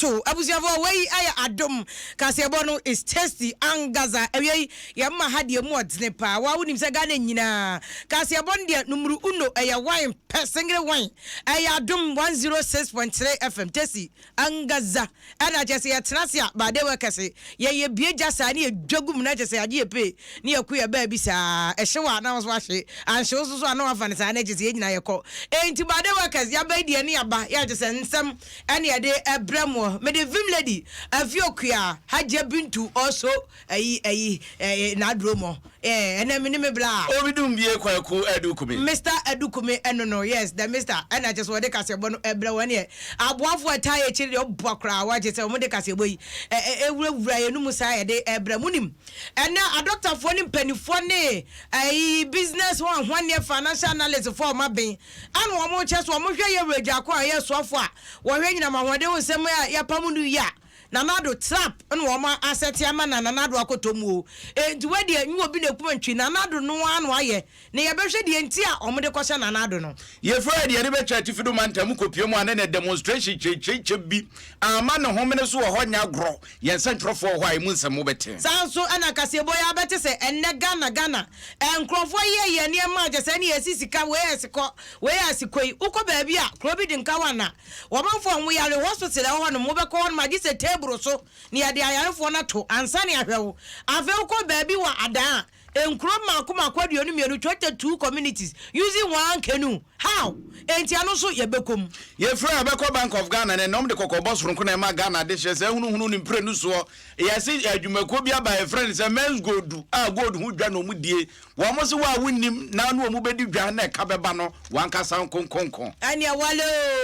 Ato abusuafoɔ, wei ayɛ Adom kaseɛbɔ no is tasty angaza. Awia yi yɛn ma ha deɛ mu ɔdene paa. Wa wonim sɛ Ghana nyinaa kaseɛbɔ no deɛ numero uno ɛyɛ wine pɛ, single wine. Ɛyɛ Adom 106.3 FM, tasty angaza. Ɛna kyɛ sɛ yɛtena ase a baade wɔ kɛse yɛyɛ bie gya saa ne yɛdwa gu mu na kyɛ sɛ yɛagye yɛ pee ne yɛko yɛ baabi saa ɛhyew a na wɔso ahye anhyew so so a na wafa no saa na kyɛ sɛ yɛn nyinaa yɛkɔ. Enti baade workers yɛaba yi deɛ ne yɛaba yɛagye sɛ nsɛm ɛne yɛde ɛbrɛ mo. Mede Vim Lady Afiokua Hajia Bintu also ayi ayi ɛɛ n'aduro mɔ ɛɛ ɛnɛ me ne me bla. Obi dum bie Kwaku Adukumi. Mr Adukumi ɛno no, yes, the Mr. Ɛna kyɛ sɛ wɔde kaseɛbɔ no ɛbrɛ wɔn yɛ aboafoɔ ɛtaa yɛ akyiri deɛ ɔboa koraa wɔagye sɛ wɔde kaseɛbɔ yi ɛ ɛwurawura yɛn mu saa yɛde ɛbrɛ mu nim. Ɛnɛ adɔktafoɔ ne mpanimfoɔ ne ɛyi business ho ahoaneɛ financial analyst foɔ ɔmo aben ɛna wɔn kyɛ so wɔn hwɛ yɛ wura gyako a ɛyɛ soafoɔ a wɔhwɛ nyinam ahoɔden ho nsɛm a yɛpam no yi a Nana Addo trap ɛna wɔn asɛte ama na Nana Addo akɔtɔ mu o. Enti wɔdeɛ nyi obi na ekuma ntwi Nana Addo no ara na wayɛ na yɛbɛhwɛ deɛ nti a wɔn de kɔhyɛ Nana Addo no. Yɛfrɛ deɛ ne bɛtwa atifi do mantam kɔpie mu a ne ne demonstration kyerɛkyerɛkyɛ bi ama ne homene so wɔ hɔ nya agorɔ. Yɛn nsɛntwerɛfoɔ wɔ hɔ a ɛmu nsɛm wobɛte. Saa nso ɛna kaseɛbɔ yi abɛte sɛ ɛnnɛ Ghana nkurɔfoɔ yɛ yɛ nneɛma a kyɛ sɛ ne yɛsi sika wei yɛ sikɔ wei yɛ asikɔ yi. Wokɔ baabi a kuro bi de nka wa na wɔmanfoɔ a wɔn yare hospital ɛwɔ hɔ nom, wobɛkɔ hɔ nom agye sɛ table so ne yɛde ayarefoɔ no ato ansa ne ahwɛ wo. Afei wokɔ baabi wɔ adaa a nkuro mmaako mmaako 22, 22 communities using one canoe. How? Enti ɛno nso yɛbɛkɔ mu. Yɛfrɛ a bɛkɔ Bank of Ghana ne nom de kɔkɔbɔ soronko na ɛma Ghana de hyɛ sɛ hunuhunu ne mprenu soɔ. Yɛse adwumakuo bi aba, yɛfrɛ no sɛ Menzgold a gold ho dwa na ɔmu die. Wɔn mo se wo a wonnim na ne ɔmu bɛdi dwa na ɛka bɛba no wankasa nkonkonko. Ɛneɛ wale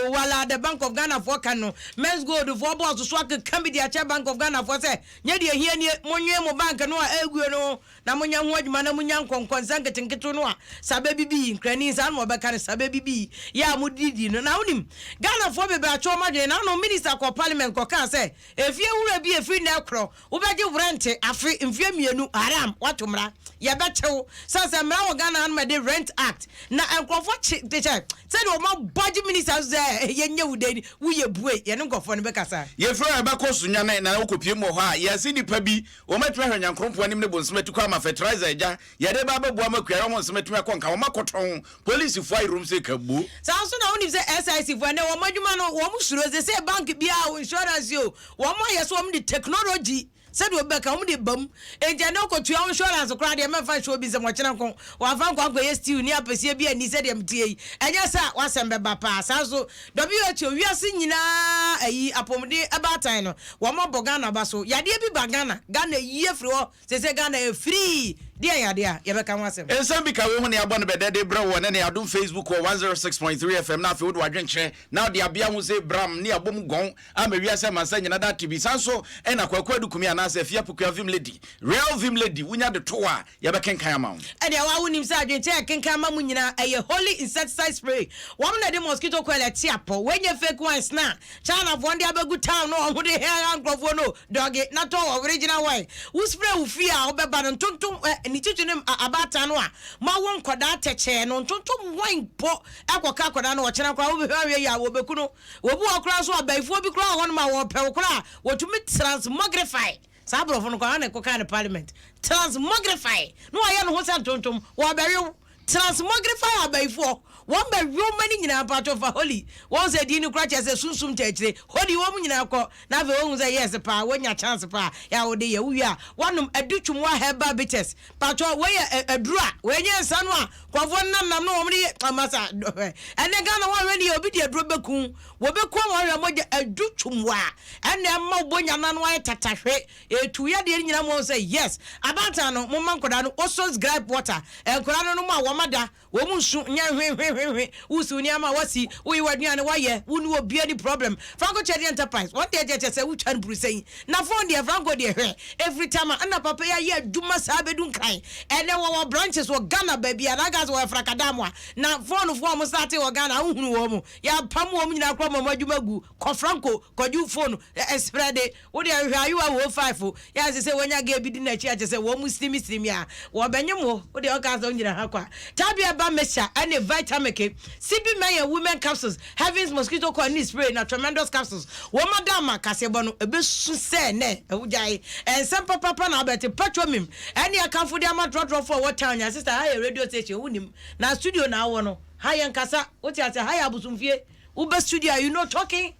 o wala, the Bank of Ghana foɔ ka no. Menzgold foɔ bɔɔso so akeka bi de akyɛ Bank of Ghana foɔ sɛ nyɛ deɛ hia nie, monwe mo bank no a ɛguo no na monyɛ ho adwuma na monya nkɔnkɔnsa nketenkete no a sabɛ bibi nkrani saa na wɔbɛka no sabɛ bibi yɛ a modidi no. Na wonim Ghanafoɔ bebree atwe wɔn adwene na ano minister kɔ parliament kɔkaa sɛ efie wura bi efiri nnɛ korɔ wobɛgye rent afe mfeɛ 2 haram wato mmara yɛbɛkyew sɛ sɛ mmara wɔ Ghana hanom ɛde Rent Act na nkurɔfoɔ kye de kyɛ sɛdeɛ wɔn abɔgye minister so sɛ yɛnyɛ wo den woyɛ bue yɛne nkurɔfoɔ no bɛkasa. Yɛfrɛ a ɛbɛkɔ so nyane na wokɔpie mu wɔ hɔ a yɛse nnipa bi wɔmatumi ahwɛ nyankorompoɔ anim ne bonsɛm atikɔ ama fertilizer agya yɛde ba bɛboa ma kuayɔ ho nsɛm atumi akɔ nka wɔn akɔtɔn polisifoɔ ayerom sɛ kabuo. Saa nso na wonim sɛ SIC foɔ ɛnɛ wɔn adwuma no wɔn suro sɛ sɛ bank biara insurance o wɔn ayɛ so wɔn de technology sɛdeɛ obi bɛka wɔn de ba mu. Enti ɛnɛ wokɔtua insurance koraa deɛ mɛmfa nhyɛ obi nsɛm ɔkyena nko wɔafa nkɔ akɔyɛ stew ne apɛsie bi ani sɛdeɛ metie yi ɛnyɛ sɛ wasɛm bɛba paa. Saa nso WHO wiase nyinaa ayi apɔmuden ɛbaatan no wɔn abɔ Ghana ba so yadeɛ bi ba Ghana, Ghana yie firi hɔ sɛ Ghana yɛ free deɛ yadeɛ a yɛbɛka ho asɛm. Nsɛm bi ka wei ho ne abɔ no bɛdɛ de brɛ wɔ ne ne Adom Facebook wɔ 106.3 FM na afei wode wadwenkyerɛ na wode abea ho sɛ bram ne abɔ mu gɔn ama wiase amansa nyina da te bi. Saa nso ɛna Kwaku Adukumi anaasɛ Afia Pokua Vim Lady, Real Vim Lady, wonya de to a yɛbɛkenkan ama wo. Ɛdeɛ wa wonim sɛ adwenkyerɛ yɛkenkan ma mu nyinaa ɛyɛ Holy insecticide spray. Wɔn na de mosquito coil ɛte apɔ. Wɔnyɛ fake ones na Chinafoɔ de abɛgu town no ɔho de hɛn nkurɔfoɔ no dɔge na tɔ wɔ original one. Wo spray wo fie a wobɛba no ntontom ɛ ne titi ne abaatan no a ma wo nkɔdaa tɛkyɛɛ no ntontom wan po ɛkɔka akɔdaa no ɔkyena koraa wobɛhwɛ ahwɛ yi a wɔbɛku no. Wɔbu wɔ koraa so abayifoɔ bi koraa wɔ hɔnom a wɔpɛ wo koraa wɔtumi transmogrify saa aborɔfo no koraa na ɛkɔkaa ne parliament transmogrify na wɔayɛ ne ho sɛ ntontom wɔbɛwew transmogrify abayifoɔ wɔn bɛwew ma ne nyinaa mpatwɔ fa holy wɔn sɛ din no kora kyerɛ sɛ sunsum kyerɛkyerɛ holy wɔn nyinaa kɔ na afei wɔn sɛ yes paa wɔnya chance paa yɛ a wɔde yɛ wowie a wɔnom Adutwumwa herbal bitters patwɔ wɔyɛ aduru a wɔnyɛ nsa no a kɔfoɔ nanam no wɔn de yɛ amasa ɛnɛ Ghana wɔn ahwɛ ne yɛ obi de aduro bɛku wɔbɛku wɔn ahwɛ mogya Adutwumwa ɛna ɛma wo bonya nano ayɛ tatahwe etu yadeɛ no nyinaa mu wɔn sɛ yes. Abaatan no mo ma nkɔdaa no Osos gripe water nkɔdaa no no mu a wɔn ada wɔn nsu nyɛ hwehwehwehwe wusu nneɛma a wasi woyi w'aduane wayɛ wo ne obi ani problem. Franco Trading Enterprise wɔn deɛ kyɛ sɛ wotwa no burusɛn na phone deɛ Franco deɛ hwɛ every time a ɛna papa yi ayɛ adwuma saa bɛdu Nkran. Ɛnɛ wɔwɔ branches wɔ Ghana baabi a n'aka sɛ wɔyɛ frakadam a na phone foɔ a wɔn start wɔ Ghana ahohunu wɔn mu yɛapam wɔn nyinaa korɔ ma wɔn adwuma gu. Kɔ Franco kɔgye phone ɛsprɛde wo deɛ hwɛ ayewa wɔ five yɛ ase sɛ wɔnya gɛ bi di n'akyi akyɛ sɛ wɔn mu sirimi sirimi a wɔbɛnye mo. Wo deɛ ɔka sɛ ɔnyina ha kwa tabia ba mixture ɛne vitamin. meke CB Men and Women capsules, Heavens mosquito coil ne spray na Tremendous capsules. Wɔn ada ama kaseɛbɔ no ɛbɛsu sɛ nɛ ɛwogyae ɛnsɛm papapa na abɛte petromim ɛne ɛkamfo de ama trɔtrɔfoɔ a wɔ town nya. Sister, ha yɛ radio station, wonim na studio na awɔ no ha yɛ nkasa, wote ase? Ha yɛ abosomfie. Wobɛ studio a, you no talking,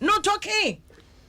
no talking,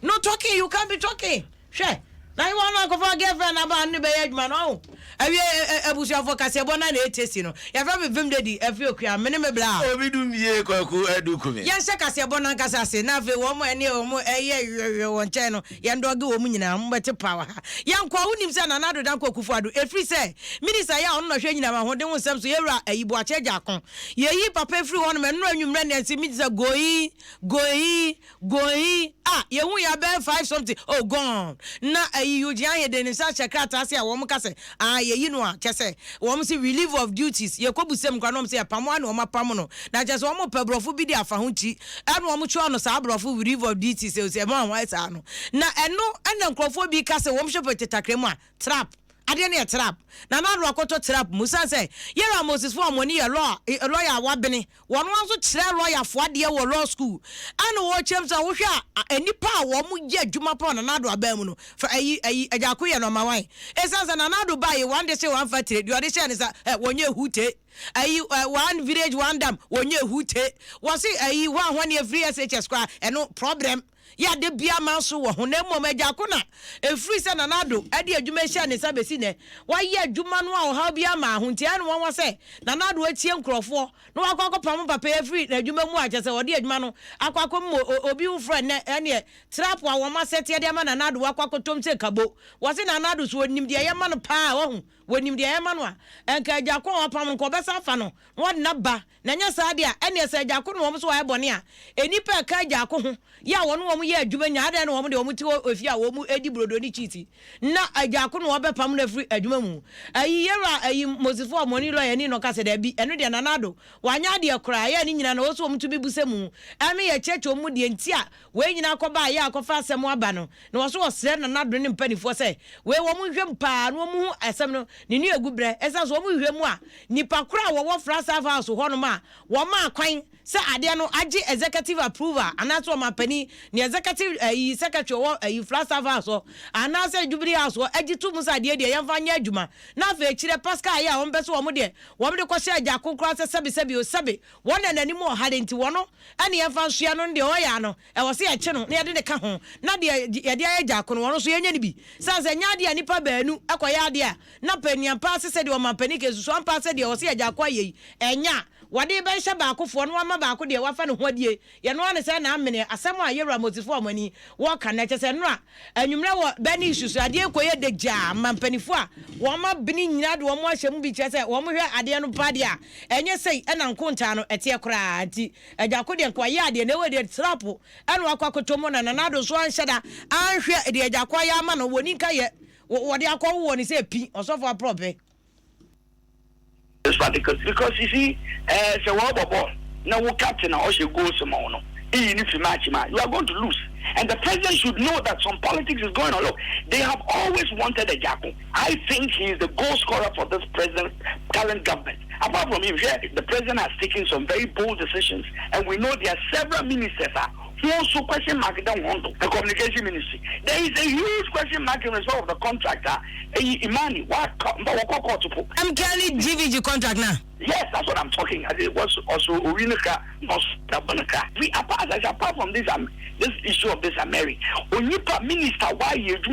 no talking. You can't be talking. Hwɛ na yi wɔn akɔfɔ girlfriend aba ne bɛyɛ adwuma no ɔho awie. Abusuafo, kaseɛbɔ na ɛtesi no, yɛfrɛ me Vim Daddy afi Okua, me ne me bla. Obi dum yie, Kwaku Adu Kumi. Yɛnhyɛ kaseɛbɔ no ankasa ase na afei wɔn ɛne wɔn ɛyɛ hwehwɛ wɔn nkyɛn no, yɛn dɔge wɔn nyinaa wɔn bɛte pa wɔ ha. Yɛnkɔ. Wonim sɛ Nana Addo Dankwa Akufo Addo ɛfiri sɛ minister yɛ a ɔno na ɔhwɛ nyinam ahoɔden ho nsɛm so, yɛwura ayi Boakye Agyarko, yɛyi papa efiri hɔ nom ɛnora anwummerɛ ne ɛnsi mi sɛ goi goi goi a yɛhu yɛ abɛɛ five something, oh, gone. Na ayi Eugene Arhin de ne nsa ahyɛ krataa ase a wɔn ka sɛ ah, yɛyi no a, kyɛ sɛ wɔn sɛ relief of duties. Yɛkɔ busɛm kora na wɔn sɛ yɛpam a na wɔn apam no na kyɛ sɛ wɔn pɛ borɔfo bi de afa ho ti ɛna wɔn kyerɛ no saa borɔfo relief of duties sɛ ɛmo ahoa saa no. Na ɛno ɛna nkurɔfoɔ bi ka sɛ wɔn hyɛ pɛ tetakra mu a trap adeɛ no yɛ trap na Nana akɔtɔ trap mu san sɛ yɛrɛ Moses fo ɔmo ni yɛ law lawyer a wabene wɔn nso kyerɛ lawyer fo adeɛ wɔ law school, ɛna wɔkyerɛm sɛ wohwɛ a, nipa a wɔn yɛ adwuma pa wɔ Nana Addo aban mu no fa ayi Agyarko yɛ number one, esan sɛ Nana Addo ba yi one de hyɛ one factory deɛ ɔde hyɛ ne sa ɛ wɔnyɛ ehute ayi ɛ one village one dam, wɔnyɛ ehute wɔsi ayi hɔ ahɔ ne efiri SHS kora ɛno problem yɛ ade bia ma so wɔ ho. Na mmom Agyarko na ɛfiri sɛ Nana Addo ɛde adwuma hyɛ ne nsa bɛsi nɛ wayɛ adwuma no a ɔhaw bi ama ho, nti ɛne wɔn sɛ Nana Addo atie nkurɔfoɔ na wakɔ akɔpam papa yi afiri n'adwuma mu a kyɛ sɛ ɔde adwuma no akɔ akɔ mu obi foforɔ. Ɛnɛ ɛneɛ trap a wɔn asɛteɛ de ama Nana Addo wakɔ akɔtɔm sɛ kabo. Wɔse Nana Addo so wɔnim deɛ ɛyɛ ma no paa, wɔho wɔnim deɛ ɛyɛ ma no a ɛnka Agyarko a wapam no nka ɔbɛsa afa no na wɔde n'aba. Na nyɛ saa deɛ a, ɛneɛ sɛ Agyarko no wɔn so wɔayɛ bɔne a, nnipa ɛka Agyarko ho yɛ a wɔne wɔn yɛ adwuma nya adan na wɔn deɛ wɔn te hɔ efie a wɔn edi brodo ne cheese na Agyarko no wɔbɛpam no afiri adwuma mu. Ayi yɛwura ayi Moses fo ɔmɔni lɔya ni no ka sɛ daabi, ɛno deɛ Nana Addo wanyɛ adeɛ koraa yɛ ne nyinaa na wɔn so wɔn tumi busa mu ɛme yɛ kyerɛkyerɛ wɔn mu deɛ nti a wei nyinaa kɔba a yɛ akɔfa asɛm aba no. Na wɔso wɔsrɛ Nana Addo ne mpanimfoɔ sɛ wei wɔn nhwɛ mu paa na wɔn hu asɛm no ne nua egu brɛ, ɛsan so wɔn hwehwɛ mu a nipa koro a wɔwɔ Flagstaff House hɔnom a wɔn akwan sɛ adeɛ no agye executive approval anaasɛ ɔmampanin ne executive ayi secretary ɔwɔ ayi Flagstaff House hɔ anaasɛ Jubilee House hɔ agye to mu sɛ adeɛ deɛ yɛmfa nyɛ adwuma. Na afei akyirɛ Pascal ayɛ a wɔn pɛ sɛ wɔn deɛ wɔn de kɔhyɛ Agyarko koraa sɛ sɛbe sɛbe o sɛbe wɔn na n'anim wɔ ha de nti wɔn ɛne yɛmfa nsoa no deɛ ɔyɛ ano ɛwɔ sɛ yɛkye no na yɛde ne ka ho na deɛ yɛde ayɛ Agyarko no wɔn nso yɛnyɛ no bi sane sɛ nyɛ adeɛ a nipa baanu ɛkɔyɛ adeɛ a na paniampa ase sɛdeɛ ɔmampanin kɛsusu ampa sɛ deɛ ɔsɛ Agyarko ayɛ yi ɛnyɛ a wɔde bɛhyɛ baakofoɔ no wama baako deɛ wafa ne ho adie yɛno ano sɛ na amene asɛm a yɛwura Mosifo a ɔmani wɔka no. Ɛkyɛ sɛ nnora anwummerɛ wɔ bɛne isusu adeɛ kɔyɛ de gyaa ma mpanimfoɔ a wɔn abene nyinaa de wɔn ahyɛ mu bi kyerɛ sɛ wɔn hwɛ adeɛ no pa deɛ a ɛnyɛ sɛi ɛna nkontaa no ɛteɛ koraa. Nti Agyarko deɛ nka wayɛ adeɛ na ɛwɔ deɛ trap ɛna wakɔ akɔtɔ mu na Nana Addo nso anhyɛ da anhwɛ deɛ Agyarko ayɛ ama no wɔni nka yɛ wɔde akɔ wɔ ne sɛ pi ɔsɔfo aporɔpɛ. This particular, because you see, sɛ wɔbɔ ball na wo captain a ɔhyɛ goals ma wo no iyi ne fi match ma, you are going to lose, and the president should know that some politics is going on. Look, they have always wanted Agyarko. I think he is the goal scorer for this president, current government. Apart from him here, the president has taken some very bold decisions, and we know there are several ministers who also question mark down on the communication ministry. There is a huge question mark in respect of the contractor, Imani what court. I'm Kelly GVG contract now. Yes, that's what I'm talking. It was also Urinika, we apart from this issue of this Ameri. Onipa minister why you do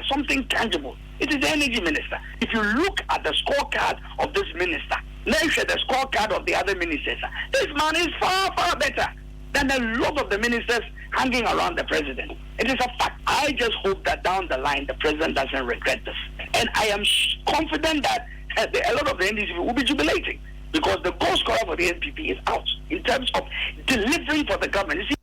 something tangible. It is the energy minister. If you look at the scorecard of this minister, then the scorecard of the other ministers, this man is far, far better than a lot of the ministers hanging around the president. It is a fact. I just hope that down the line the president doesn't regret this. And I am confident that a lot of the NDC will be jubilating because the goal scorer for the NPP is out in terms of delivering for the government. You see,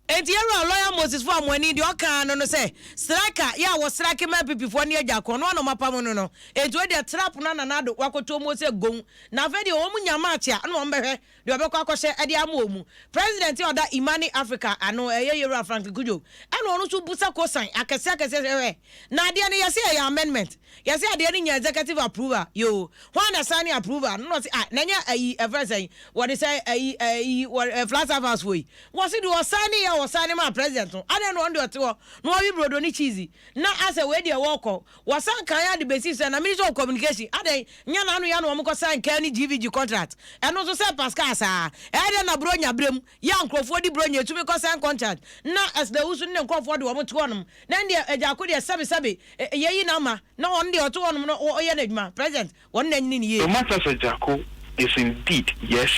Enti yɛwura lawyer Moses fo amoani deɛ ɔka no sɛ striker yɛ a wɔ strike ma NPP foɔ ne Agyarko no anoma pam no. Enti wɔde trap no Nana Addo wakɔtɔ mu sɛ gon na afei deɛ wɔn nya match a ɛna wɔn bɛhwɛ. deɛ ɔbɛkɔ akɔhyɛ ɛde ama wɔn. President a ɔda Imani Africa ano ɛyɛ Yewura Franklin Cudjoe ɛna ɔno nso busa kosan akɛseɛ akɛseɛ sɛ hwɛ na adeɛ no yɛse ɛyɛ amendment, yɛse adeɛ no nya executive approval, yoo, hwan na sign approval no? Na ɔse ah, na ɛnyɛ ayi ɛfrɛ sɛn wɔde sɛ ayi ayi wɔ Flagstaff House foɔ yi, wɔse deɛ ɔsign yɛ ɔsign maa president no, adɛn na ɔno deɛ ɔte hɔ na ɔwe brodo ne cheese na asɛ wei deɛ wɔkɔ wɔsan kan ade besi sɛ na Minister of Communication adɛn nyɛ n'ano yɛ na wɔn kɔ sign kɛn ne GVG contract, ɛno nso sɛ Pascal saa ɛyɛ dɛ na Buronya berɛ mu yɛ a nkurɔfoɔ di Buronya etumi kɔ sign contract na Ursula Owusu ne ne nkurɔfoɔ de wɔn to hɔnom na ɛndeɛ Agyarko deɛ sɛbe sɛbe yɛyi n'ama na ɔno deɛ ɔto hɔnom no ɔyɛ n'adwuma president wɔn na anyini ne yie. So much as Agyarko is indeed, yes,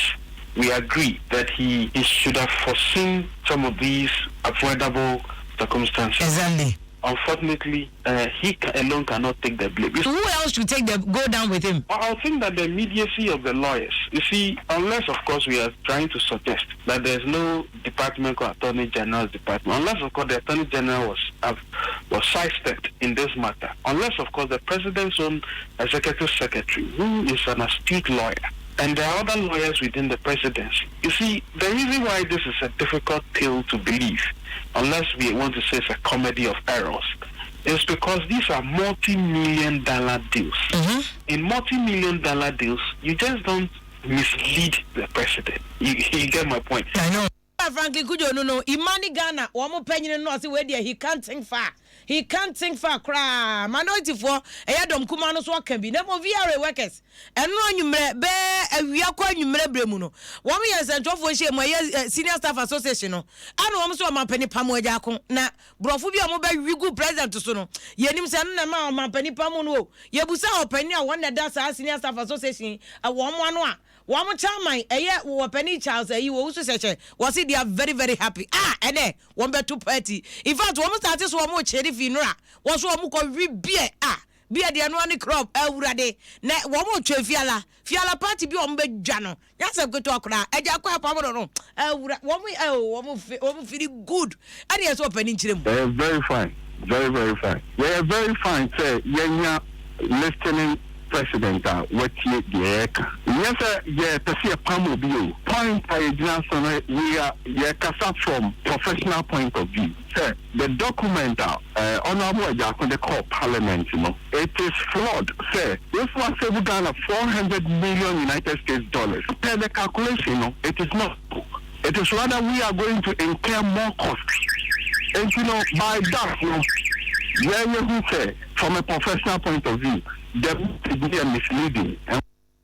we agree that he, he should have foreseen some of these avoidable circumstances. Unfortunately, he alone cannot take the blame. So who else should take the go down with him? I think that the immediacy of the lawyers, you see, unless of course we are trying to suggest that there's no department called Attorney General's Department, unless of course the Attorney General was sidestepped in this matter, unless of course the President's own Executive Secretary, who is an astute lawyer, and there are other lawyers within the presidency. You see, the reason why this is a difficult tale to believe, unless we want to say it's a comedy of errors, is because these are multi-million dollar deals. In multi-million dollar deals, you just don't mislead the president. You get my point. I know. Franklin Cudjoe no, Imani Ghana wɔn mo panyin no, ɔsi wei deɛ, he can't think far, he can't think far koraa. Minority foɔ ɛyɛ dɔm kuma no so ɔka bi na mo VRA workers ɛno anwummerɛ bɛɛ awia kɔ anwummerɛ berɛ mu no, wɔn yɛ nsɛntwerɛfoɔ nhyia mu, ɛyɛ Senior Staff Association no, ɛna wɔn nso ɔmampanin pam Agyarko na borɔfo bi a wɔn bɛ gu president so no, yɛnim sɛ ɛno na ɛma ɔmampanin pam no o. Yɛbusa ɔpanin a wɔn na ɛda saa Senior Staff Association wɔn ano a wɔn chairman ɛyɛ wɔpanin Charles ɛyi wɔ wusu sɛkyɛ, wɔsi they are very very happy. Ah, ɛnɛ wɔn bɛto party. In fact, wɔn start so wɔn kyerɛ fi nora wɔn so wɔn kɔ wi beer ah, beer deɛ no ne club awurade na wɔn twɛ fiala fiala party bi wɔn bɛ dwa no nyasɛm ketewa koraa. Ɛgya akɔ ɛpam no awura wɔn ɛo wɔn fi wɔn feel good ɛne yɛ sɛ ɔpanin kyerɛ mu. Very fine, very very fine. Yɛyɛ very fine sɛ yɛnya listening president a watie deɛ yɛka. Nyɛ sɛ yɛpɛ sɛ yɛpam obi o. Point a yɛgyina so no, we are yɛkasa from professional point of view sɛ the document a Honourable Agyarko de kɔɔ Parliament no, it is flawed sɛ woso asave Ghana 400 million United States dollars. Per the calculation no, it is not. It is rather we are going to incur more cost. And by that no, yɛn yɛhu sɛ from a professional point of view, the message yɛ misleading.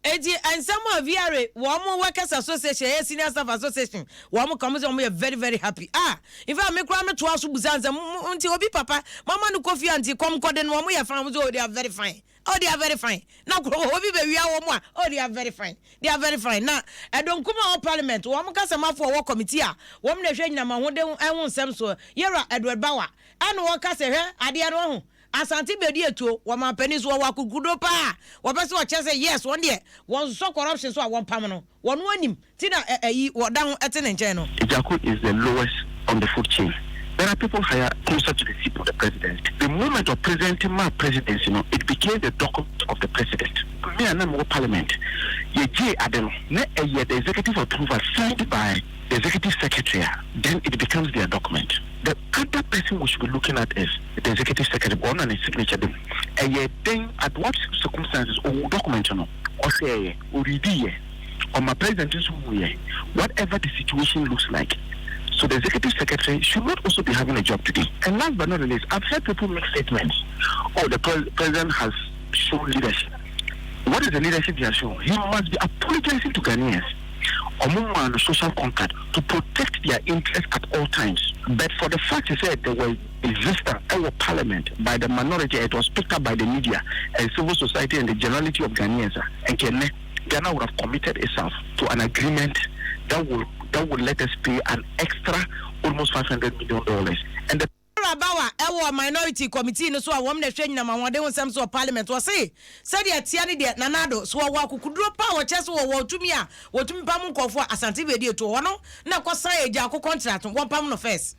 Eti nsɛm a VRA wɔn mo workers association, ɛyɛ Senior Staff Association, wɔn mo kɔn mo sɛ wɔn yɛ very very happy. Ah, in fact, me kura me to aso busa nsɛm nti obi papa mama no kofi anti kɔm kɔde no, wɔn yɛ fine. Wɔn sɛ, oh, they are very fine, oh, they are very fine. Na kuro obi bɛ wia wɔn a, oh, they are very fine, they are very fine. Na ɛdɔm kuma wɔ Parliament, wɔn kasamafo a wɔ committee a wɔn na ɛhwɛ nyinam ahoden ɛho nsɛm so, yɛrɛ Edward Bawa, ɛna wɔn kasa hwɛ adeɛ no ho Asante bedi etuo wɔn mampanin so wɔwɔ akokodo paa, wɔpɛ sɛ wɔkyerɛ sɛ yes, wɔn deɛ wɔn nsɔ corruption so a wɔn pam no, wɔn anim ti na ɛyi wɔda ho ɛte ne nkyɛn no. Agyarko is the lowest on the food chain. There are people higher, closer to the seat of the president. The moment of presenting my presidency, it became the document of the president. Me and I'm Parliament. Yɛgye ade no na ɛyɛ the executive approval signed by the executive secretary. Then it becomes their document. The other person we should be looking at is the executive secretary. Ɔno na ne signature dem. Ɛyɛ then at what circumstances o document no ɔhwɛ yɛ ɔredi yɛ ɔma president nso hu yɛ, whatever the situation looks like. So the executive secretary should not also be having a job today. And last but not the least, I've heard people make statements. Oh, the president has shown leadership. What is the leadership he has shown? He must be apologizing to Ghanaians. Ɔmo maa no social contract to protect their interests at all times. But for the fact he said there were resistance ɛwɔ Parliament by the minority, it was picked up by the media and civil society and the generality of Ghanaians. And Kene, Ghana would have committed itself to an agreement that would let us pay an extra almost $500 million. And the Bawa ɛwɔ minority committee no so a wɔn na ɛhwɛ nyinam ahoɔden ho nsɛm so wɔ Parliament, wɔse sɛdeɛ tia ne deɛ Nana Addo so wɔwɔ akokoduro pa a wɔkyɛ so wɔwɔ tumi a wɔtumi pam nkɔfoɔ a Asante bɛdi etu hɔ no na kɔsan Agyarko contract, wɔn pam no first.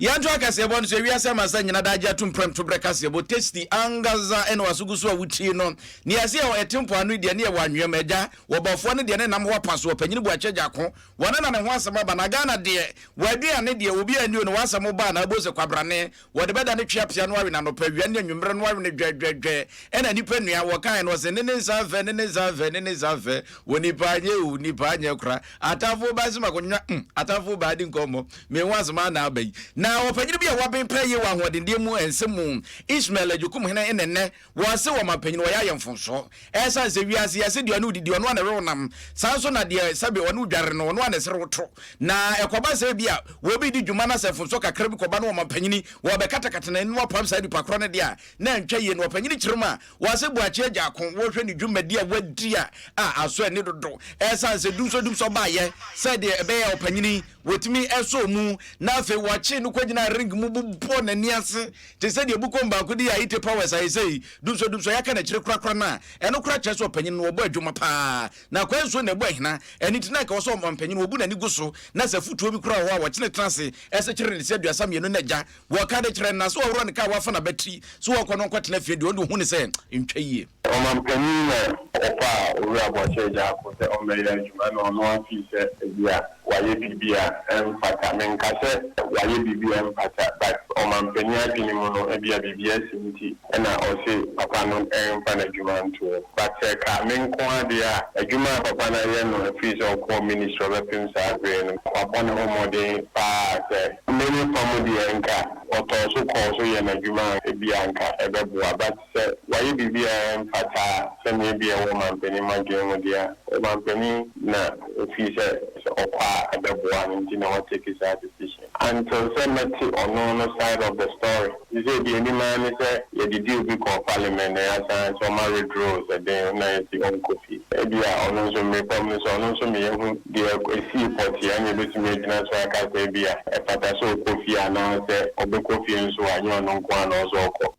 Yɛnto akaseɛbɔ no so. Ewiase amansa nyina daa gye atom prɛm to berɛ kaseɛbɔ tasty angaza ɛna waso gu so a wotie no. Ne yɛse yɛwɔ ɛte mpoano yi deɛ ne yɛwɔ anweam agya wɔbɔfoɔ no deɛ ne nam hɔ apa so ɔpanyini Boakye Agyarko wɔne na ne ho asɛm aba na Ghana deɛ wɔaduane deɛ obi anni o ne w'asɛm ba a na abɔ sɛ kwabrane wɔde bɛda ne tweapea no awe no anɔpa awia ne anwummerɛ no awe no dwɛdwɛdwɛ ɛna nipa nua wɔkae no ɔse ne ne nsa mfɛ ne ne nsa mfɛ ne ne nsa mfɛ wɔ nipa anyɛ o nipa anyɛ kora atamfo ba sɛ makɔnwa atamfo ba adi nkɔmmɔ Me ho asɛm ara na aba yi. Na ɔpanyin bi a waben paa yie wɔ ahoɔdendeɛ mu nsɛm mu, Ishmael Agyekum Hene ne nnɛ wɔse ɔmanpanyin wɔyɛ ayɛ mfomsoɔ. Ɛsiane sɛ wiase yɛse deɛ ɔne wo didi ɔno ara na ɛwe wo nam, saa nso na deɛ sɛbe ɔne wo dware no ɔno ara na ɛsere wo to. Na ɛkɔba sɛ ebia obi redi dwuma na sɛ mfomsoɔ kakra bi kɔba na ɔmanpanyin wɔbɛkatakata n'ani na wɔapam saa nipa korɔ no deɛ a, na ɛntwa yie. Na ɔpanyin kyerɛ mu a, Wɔase Boakye Agyarko wɔhwɛ ne dwumadi a wadi a a asɔ ani dodo ɛsiane sɛ dumsɔdumsɔ baeɛ sɛ deɛ ɛbɛyɛ a ɔpanyini wɔtumi sɔɔ mu na afei wɔkyee no kɔgyinaa ring mu bobɔɔ n'ani ase te sɛ deɛ bukom baako de Ayite Powers ayɛ sei dumsɔdumsɔ yɛaka n'akyire korakora no a ɛno koraa kyerɛ sɛ ɔpanyini no wɔbɔ adwuma paa na kwan nsuo na ɛbɔ ahina ɛno nti na anka wɔ sɛ ɔmpanyin wɔbu n'ani gu so na sɛ afotuo bi koraa wɔ hɔ a wɔkyene tena ase ɛsɛ kyerɛ ne sɛ 32 na agya Wɔka de kyerɛ no, na sɛ ɔworɔ ne ka a wafa n'abati sɛ ɔrekɔ no ɔnkɔtena fie deɛ, ɔno deɛ ɔhu no sɛ ntwa yie. Ɔmanpanin na ɔfaa Owura Boakye Agyarko sɛ ɔmmɛyɛ adwuma na ɔno ara fii sɛ ebia wayɛ biribi a ɛmfata. Menka sɛ wayɛ biribi a ɛmfata but ɔmanpanin adwene mu no ebia biribi asi nti na ɔse papa no mfa n'adwuma nto hɔ. But sɛ ɛka me nko ara deɛ a, adwuma a papa no ayɛ no ɛfiri sɛ ɔkɔɔ ministry ɔbɛpem saa bere no, wabɔ ne ho mmɔden pa ara sɛ Me me fa mu deɛ nka ɔtɔɔ so kɔɔ so yɛ n'adwuma a ebia nka ɛbɛboa but sɛ wayɛ biribi a ɛmfata a sɛnea ebia ɛwɔ ɔmanpanin mu adwene mu deɛ a ɔmanpanin na ofii sɛ sɛ ɔkɔ a ɛbɛboa no nti na wa take saa decision until sɛ mɛte ɔno no side of the story. Sesei deɛ anim ara ne sɛ yɛde deal bi kɔɔ parliament na yɛasan sɛ ɔma withdraw sɛ den na yɛse ɔnkɔ fie. Ebia ɔno nso mmere pa mu no sɛ ɔno nso ma yɛhu deɛ ɛsii pɔtee a ɛna yɛbɛtumi agyina so aka sɛ ebia ɛfata sɛ ɔkɔ fie anaa sɛ ɔbɛkɔ fie nso a ɛnyɛ ɔno nko ara na ɔsɛ ɔkɔ.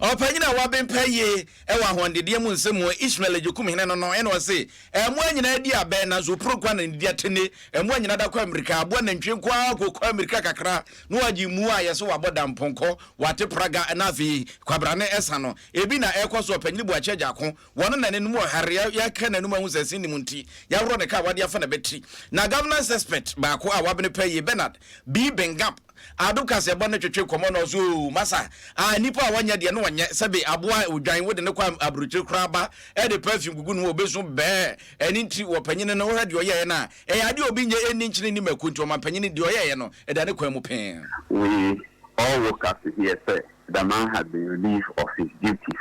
Ɔpanyin a waben paa yie wɔ ahoɔdendeɛ mu nsɛm mu, Ishmael Agyekum Hene no no, ɛna ɔse, Mmoa nyinaa di abɛ, nanso opuro nko ara na ne di atene. Mmoa nyinaa da kɔ amirika, aboa nantwie nko ara kɔkɔ amirika kakra na wagye mmu a yɛse wabɔ dam, pɔnkɔ, wate praga na afei kwabrane ɛsa no. Ebi na ɛrekɔ so Ɔpanyin Boakye Agyarko, wɔno na n'anim wɔ hare, yɛaka n'anom ahu sɛ ɛse nnim nti, yɛaworɔ ne ka a wade afa n'abati. Na governance expert baako a wabene paa yie, Bernard B. Bengap, Adom kaseɛbɔ no twetwe nkɔmmɔ na ɔse oo masa ah nipa a ɔnyɛ deɛ na ɔnyɛ sɛbe aboa odwan wode no kɔ aburokyire koraa ba ɛde perfume gugu ne ho ɔbɛsu bɛɛ ɛno nti wɔ panyini no wohwɛ deɛ ɔyɛeɛ no a ɛyɛ adeɛ obi nyɛ ɛnni nkyene nni mako nti ɔmampanyini deɛ ɔyɛeɛ no ɛda ne kwan mu pee. We all woke up to hear sɛ the man has been relieved of his duties.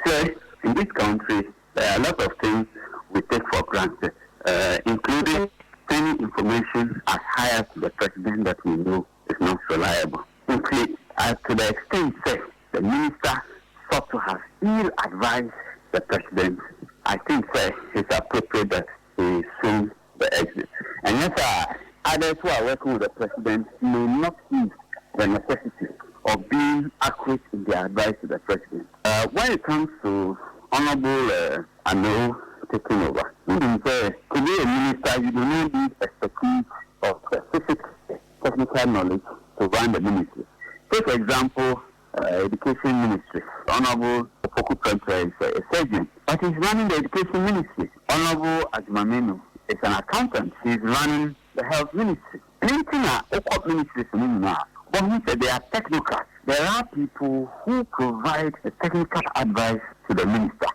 Sɛ in this country there are a lot of things we take for granted including sending information as high up to the president that we know is not reliable. Nti to the extent sɛ the minister sought to have ill advised the president, I think sɛ it's appropriate that he soon the exit. Ɛnyɛ saa a, others who are working with the president may not see the necessity of being accurate in their advice to the president. When it comes to Honourable Amewu taking over, wonim sɛ to be a minister you do not need expertise or specific technical knowledge to run the ministry. Take example Education Ministry, Honourable Opoku Prempeh is a surgeon but he's running the Education Ministry, Honourable Agyeman-Manu is an accountant, he's running the Health Ministry. Ɛno nti na wokɔ ministries no nyinaa a, wobɛhu sɛ they are technocrats, there are people who provide the technical advice to the minister.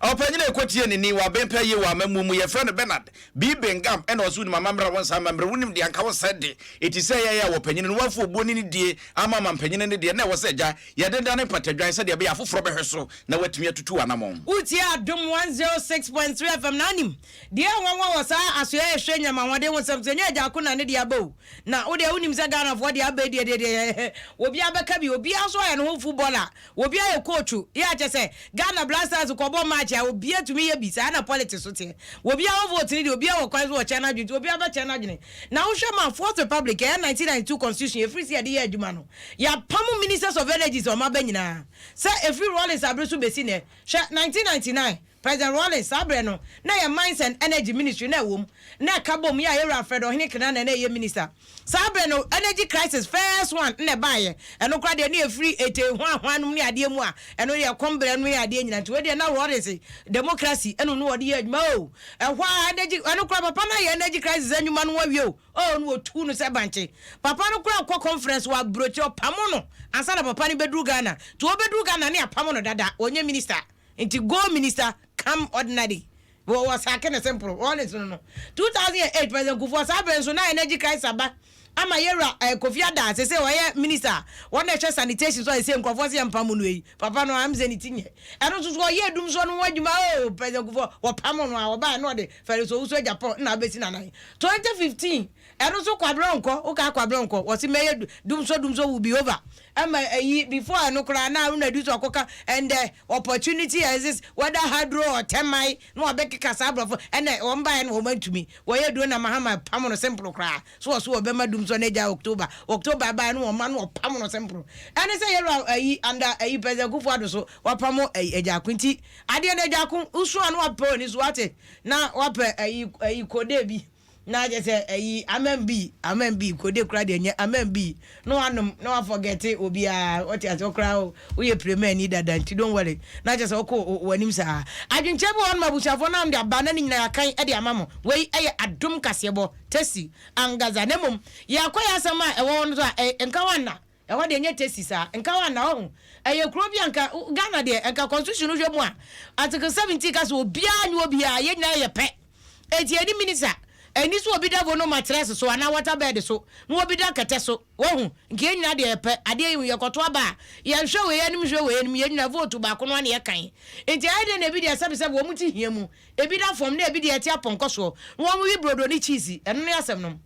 Ɔpanyin a ɛkɔtie ne ni wɔ abɛn yie wɔ amammuo mu, yɛfrɛ no Bernard B. Bengam, ɛna ɔse wonim amammerɛ a wonsa amammerɛ, wonim deɛ anka wosɛ de, ɛti sɛ ɛyɛyɛ a ɔpanyin no wamfa obuo ne ne die ama amampanyini no deɛ na ɛwɔ sɛ agya yɛdeda ne mpatadwan sɛdeɛ ɛbɛyɛ afoforɔ bɛhwɛ so na watumi atutu anamɔn. Wotie Adom 106.3 FM na anim deɛ ɛnwanwa wɔ saa asoɛ a ɛhwɛ nyam ahoɔden ho nsɛm so ɛnyɛ agya ko na ne deɛ aba o na wo deɛ wonim sɛ Ghanafoɔ deɛ aba yi deɛ deɛ deɛ obiara bɛka bi obiara nso ayɛ ne ho footballer obiara yɛ coach yɛ a kyɛ sɛ Ghana Black Stars kɔbɔ match a obiara tumi yɛ bi saa na politics so teɛ obiara wɔ vote no deɛ obiara wɔ kwan so wɔ kyɛn n'adwene nti obiara bɛkyɛn n'adwene na wohwɛ ma Fourth Republic ɛyɛ 1992 constitution ɛfiri sɛ yɛde yɛ adwuma no yɛapam ministers of energies a wɔn aba nyinaa sɛ ɛfiri Rawlings abere so bɛsi nɛ hwɛ 1999. President Rawlings saa berɛ no na ɛyɛ Mines and Energy Ministry na ɛwɔ mu na ɛka bom yɛ a Yɛwura Fred Ɔhene Kena na na ɛyɛ Minister. Saa berɛ no energy crisis first one na ɛbaeɛ. Ɛno koraa deɛ na ɛfiri ete hwahwa nom ne adeɛ mu a ɛno deɛ ɛkɔm berɛ no ne adeɛ nyina nti wei deɛ na Rawlings democracy ɛno no wɔde yɛ adwuma oo ɛhɔ ara energy ɛno koraa papa no ayɛ energy crisis anwuma no awie o oo na wɔtuu no sɛ bankye. Papa no koraa kɔ conference wɔ aburokyire ɔpamo no ansa na papa no bɛduru Ghana nti ɔbɛduru Ghana ne apamo no dada ɔnyɛ minister. Nti go minister come ordinary wɔ wɔ sake ne simple Rawlings no no 2008 President Kufuor saa bere nso na energy crisis aba ama yɛwura eh, Kofi Adda sese ɔyɛ minister a wɔn na ɛhwɛ sanitation so a sese nkurɔfoɔ se yɛmpa mu no yi papa no am sɛ ne ti nyɛ ɛno nso so ɔyɛ adum so no ho adwuma oh President Kufuor wɔpam no a wɔbaeɛ na ɔde Felix Owusu Agyapong na abɛsi n'anan 2015 Ɛno nso kwabrɛ nkɔ wo kaa kwabrɛ nkɔ wɔse mɛyɛ dumsɔ dumsɔ will be over ɛma ɛyi before ɛno koraa na Haruna Iddrisu akɔka and the opportunity exists whether hydro or thermal na wabɛkeka saa aborɔfo ɛna wɔn baeɛ no wɔn antumi wɔyɛ duro na Mahama pam no simple koraa so wɔ so wɔbɛma dumsɔ no agya October October baeɛ no wɔn ma no wɔpam no simple ɛne sɛ yɛwura ɛyi under ɛyi President Kufuor Addo so wapam ɛyi Agyarko nti adeɛ no Agyarko wosu a na wapɛ w'ani so wate na wapɛ ɛyi ɛyi kode bi Na kyerɛ sɛ ayi amen bi amen bi kode kora deɛ nyɛ amen bi na wanom na wa forget obiara wɔte ase okora woyɛ piremani dada nti don't worry na kyerɛ sɛ wokɔ w'anim saa adwenkyerɛ bi wɔ hɔ nom abusuafoɔ na de aba na ne nyinaa yɛakan de ama mo wei ɛyɛ adom kaseɛbɔ tesi angaza na mmom yɛakɔ yɛ asɛm a ɛwɔ hɔ no so a nka wanna Ɛhɔ deɛ ɛnyɛ tasty saa. Nka hɔ anna wahu. Ɛyɛ kuro bi a nka Ghana deɛ nka constitution no hwɛ mu a article 17 ka sɛ obiara nyɛ obiara yɛn nyinaa yɛ pɛ. Enti ɛni minister ɛni so obi da vono matress so anaa water bed so na obi da kɛtɛ so wahu. Nka yɛn nyinaa deɛ yɛ pɛ. Adeɛ yi yɛkɔto aba a yɛnhwɛ wei anim nhwɛ wei anim yɛn nyinaa vote baako no ara na yɛkan. Enti ayɛ dɛn na ebi deɛ sɛbesɛbe wɔn ti hia mu ebi da fam na ebi deɛ ɛte apɔnkɔ soɔ na wɔn we brodo ne cheese ɛno ne asɛm no.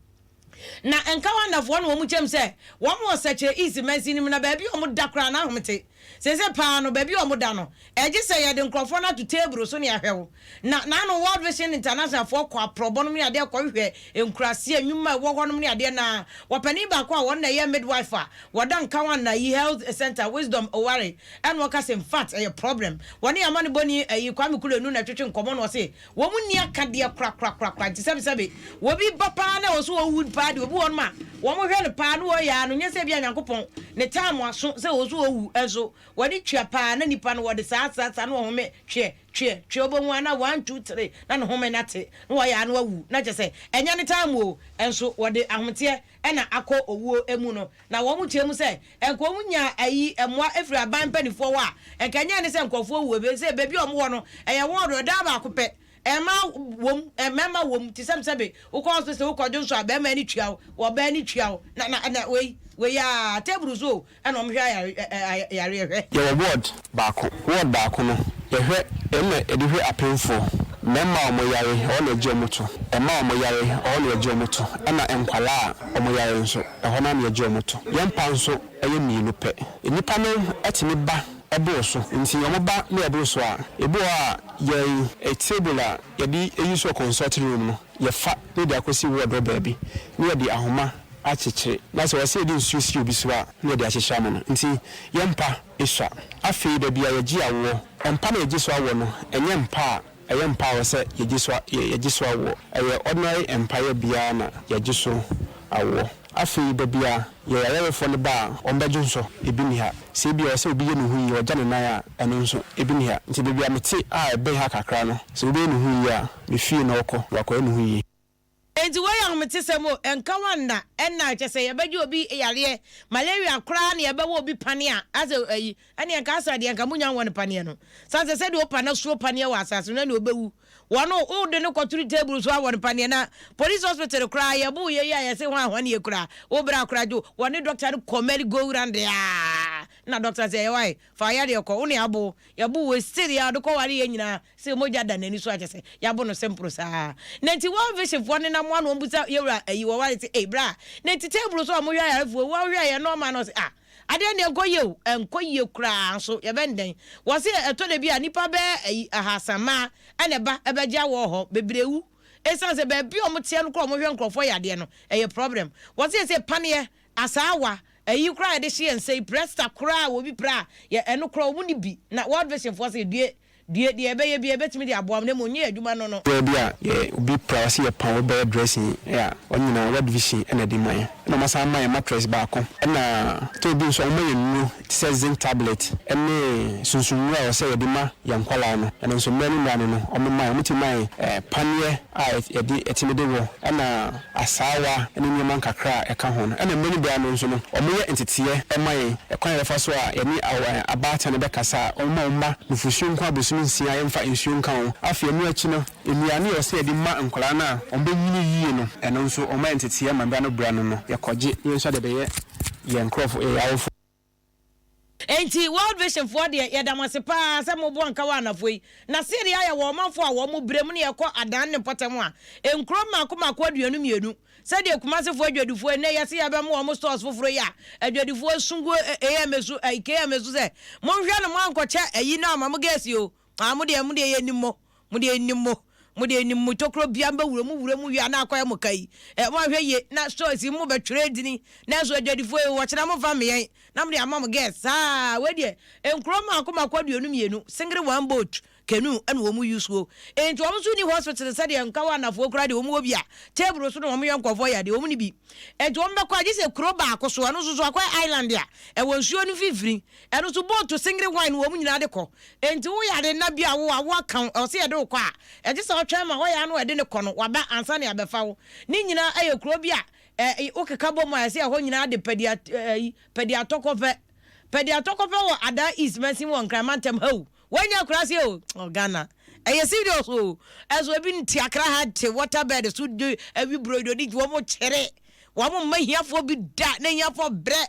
Na Nkawandafoɔ na wɔn kyɛm sɛ wɔn wɔ Sɛkyerɛ East mansin no mu na baabi a wɔn da koraa no ahomete. Seesei paa no baabi a wɔn da no ɛgye sɛ yɛde nkorɔfoɔ no ato table so na yɛahwɛ wo. Na naano World Vision International foɔ kɔ aprɔbɔ nom ne adeɛ kɔhwehwɛ nkuraseɛ nnwuma a ɛwɔ hɔ nom ne adeɛ na wɔpanin baako a wɔn na ɛyɛ midwife a wɔda Nkawanda yi health center Wisdom Oware ɛna ɔka sɛ infact ɛyɛ problem wɔne amanebɔni ɛyi Kwame Kulenu na ɛtwetwe nkɔmɔ na ɔse Wɔn nni akadeɛ korakorakorakora nti sɛbesɛbe obi ba paa na ɛwɔ sɛ ɔwu paa deɛ obi wɔ nom a wɔn hwɛ no paa na wɔyɛ ara no nyɛ sɛ ebia Nyankopɔn ne time aso sɛ ɛwɔ sɛ ɔwu nso wɔde twea paa na nipa no wɔde saa saa saa na wɔhome tweɛ tweɛ tweɛ wobɛhu ara na one two three na ne home no ate na wɔyɛ ara na wawu na kyerɛ sɛ ɛnyɛ ne time o nso wɔde ahometeɛ na akɔ owuo mu no na wɔn kyerɛ mu sɛ nka wɔn nya ayi mmoa firi aban mpaninfoɔ hɔ a nka ɛnyɛ ne sɛ nkurɔfoɔ wuo ɛfiri sɛ baabi a wɔn wɔ no ɛyɛ wɔɔdo ɛdan baako pɛ mmaa wom mmarima wom te sɛ sɛbe wokɔ hospital wokɔ dwonso a barima ani tua wo ɔbaa ani tua wo na na na wei wei a table so o ɛna wɔn hwɛ ayare yareɛ hwɛ. Yɛwɔ ward baako. Ward baako no, yɛhwɛ, ɛno na yɛde hwɛ apemfoɔ, mmarima a wɔyare, ɛhɔ na yɛgye wɔn to, mmaa a wɔyare, ɛhɔ na yɛgye wɔn to, ɛna nkwadaa a wɔyare nso, ɛhɔ no ara na yɛgye wɔn to. Yɛn mpa nso yɛ mmienu pɛ. Nnipa no tumi ba boro so, nti wɔba na yɛboro so a, ebi wɔ hɔ a yɛn table a yɛde use wɔ consulting room no, yɛfa na yɛde akɔsi ward hɔ baabi, na yɛde ahoma akyekyere, na sɛ ɔsɛ yɛde nsuo si obi so a, na yɛde akyekyere ama no. Nti yɛn mpa sua. Afei baabi a yɛgye awoɔ, mpa no a yɛgye so awoɔ no, ɛnyɛ mpa a ɛyɛ mpa a ɛwɔ sɛ yɛgye so yɛgye so awoɔ. Ɛyɛ ordinary mpaeɛ biara na yɛgye so awoɔ. Afei baabi a yɛn ayarefoɔ no ba a wɔbɛgye nsɔ, ebi nni ha. Sɛ ebia ɛwɔ sɛ obi yɛ ne ho yie, ɔgya ne nan a, ɛno nso, ebi nni ha. Nti baabi a mete a ɛbɛn ha kakra no, sɛ obi bɛyɛ ne ho yie a, me fie na ɔkɔ na wakɔyɛ ne ho yie. Enti wei yɛ ahometesɛm o, ɛnka wo anna ɛna kyɛ sɛ yɛbɛgye obi yareɛ, malaria koraa na yɛbɛwɔ obi paneɛ a, asɛ ayi, ɛneɛ nka asa deɛ nka monya nwɔ no paneɛ no, sane sɛ sɛdeɛ wopa no soro paneɛ wɔ asase no ɛne ɔbɛwu, wɔn wode no kɔtoro table so awɔ no paneɛ na police hospital koraa yɛbo yɛ yi a yɛse hwan hwan yɛ koraa, wo bra koraa dwo, wɔne doctor no kɔ merry go round aa, na doctor sɛ ɛyɛ wae, fa yareɛ kɔ, wo ne abo, yɛbo wei still yɛ ɔde kɔware yɛ nyinaa. Sɛ mogya da n'ani so a kyerɛ sɛ yɛabo no semporo saa. Na nti World Vision foɔ nenam ano wɔn bisa yɛwura ayi wɔware sɛ ei bra na nti table so a wɔhwɛ ayarefoɔ wɔhwɛ yɛ nɔɔma no ɔse ah adeɛ no deɛ ɛnkɔ yie o ɛnkɔ yie koraa nso yɛbɛn dɛn wɔse ɛtɔ da bi a nipa bɛɛ ayi ahasa mmaa ɛna ɛba ɛbɛgye awɔ hɔ bebree wu ɛsiane sɛ baabi a wɔteɛ no koraa wɔhwɛ nkurɔfoɔ yadeɛ no ɛyɛ problem wɔse ɛsɛ paneɛ asaawa ayi koraa yɛde hye yɛn nsa yi prɛsta koraa a obi pra a yɛ ɛno koraa wɔn ni bi na World Vision foɔ se due. Due, deɛ yɛbɛyɛ biara yɛbɛtumi de aboa mo na mmom nyɛ yɛn adwuma no no. Berɛ bi a yɛ obi pra ɔse yɛ pɔn wobɛyɛ dressing a ɔno nyinaa World Vision na ɛde ma yɛn ɛna ɔmo asan ama yɛn mattress baako ɛna tɔ bi nso ɔmo ma yɛn nnuro te sɛ zinc tablet ɛne sunsum nnuro a ɛwɔ sɛ yɛde ma yɛn nkwadaa no ɛno nso mmerɛ ne mmerɛ ano no ɔmo ma yɛn ɔmo tumi ma yɛn paneɛ a yɛde yɛtumi de wɔ ɛna asaawa ne nneɛma nkakra a ɛka ho no ɛna mmerɛ no biara no nso no wɔyɛ nteteɛ ma yɛn ɛkwan a yɛbɛfa so a yɛne abaatan no bɛkasa a wɔma wɔn mma nufosuo nko abosome nsia yɛmfa nsuo nka ho. Afei ɛno akyi no nnuane a ɛwɔ sɛ yɛde ma nkwadaa no a wɔbɛnyini yie no ɛno nso wɔma yɛn nteteɛ ma berɛ ano berɛ ano no yɛkɔgye na yɛn nso de bɛyɛ yɛn nkorɔfo yɛn awofo. Enti World Vision foɔ deɛ yɛda mo ase paa sɛ moboa nkawa anafoɔ yi. Na seɛdeɛ ayɛ wɔ ɔmanfoɔ a wɔn brɛ mu ne yɛkɔ adan ne mpɔtam a, nkuro mmaako mmaako 22, sɛdeɛ Kumasefoɔ adwadifoɔ nnɛ yɛse yɛbɛmo wɔn stores foforɔ yi a adwadifoɔ su gu AMA so, ayi KMA so sɛ monhwɛ no moankɔkyɛ ayi no ama mo girls yi o, ah mo deɛ mo deɛ yɛnim mo. Mo deɛ nnim mo, mo deɛ nnim mo tokuro bia mbɛwura mu wura mu wie a na akɔyɛ mo ka yi eh, mo anhwɛ yie na stores yi mo bɛtwerɛ edini nanso adwadifoɔ yi wɔkyena mo nfa mmeyɛn na mo de ama mo girls saa wei deɛ nkuro mmaako mmaako 22 singre one boat canoe ɛna wɔn use o enti wɔn nso nni hospital sɛdeɛ nkawa anafoɔ kura deɛ wɔn wɔ bi a table so na wɔn yɛ nkurɔfoɔ yɛ adeɛ wɔn ni bi enti wɔn bɛkɔ agye sɛ kuro baako so ɛno nso so akɔyɛ island a ɛwɔ nsuo no mfimfini Ɛno nso boat singre wine wɔn nyinaa de kɔ. Enti wo yare nna bi a wo awo aka wo, ɛwɔ sɛ yɛde wo kɔ a, ɛgye sɛ ɔtwɛn ma hɔ yɛ ano a ɛde no kɔ no waba ansa na yɛabɛfa wo. Ne nyinaa ɛyɛ kuro bi a ɛ wokeka bɔ mu a ɛsɛ ɛhɔ nyinaa de pɛdi ɛyi pɛdi atɔkɔpɛ. Pɛdi atɔkɔpɛ wɔ Adaa East mansin mu wɔ Nkran mantam ha o. Wanya akuraase o. Oh Ghana. Ɛyɛ serious o. Ɛso ebi nte Accra ha te water bed so de awi brodo di wɔn kyere. Wɔn mma hiafoɔ bi da na hiafoɔ brɛ.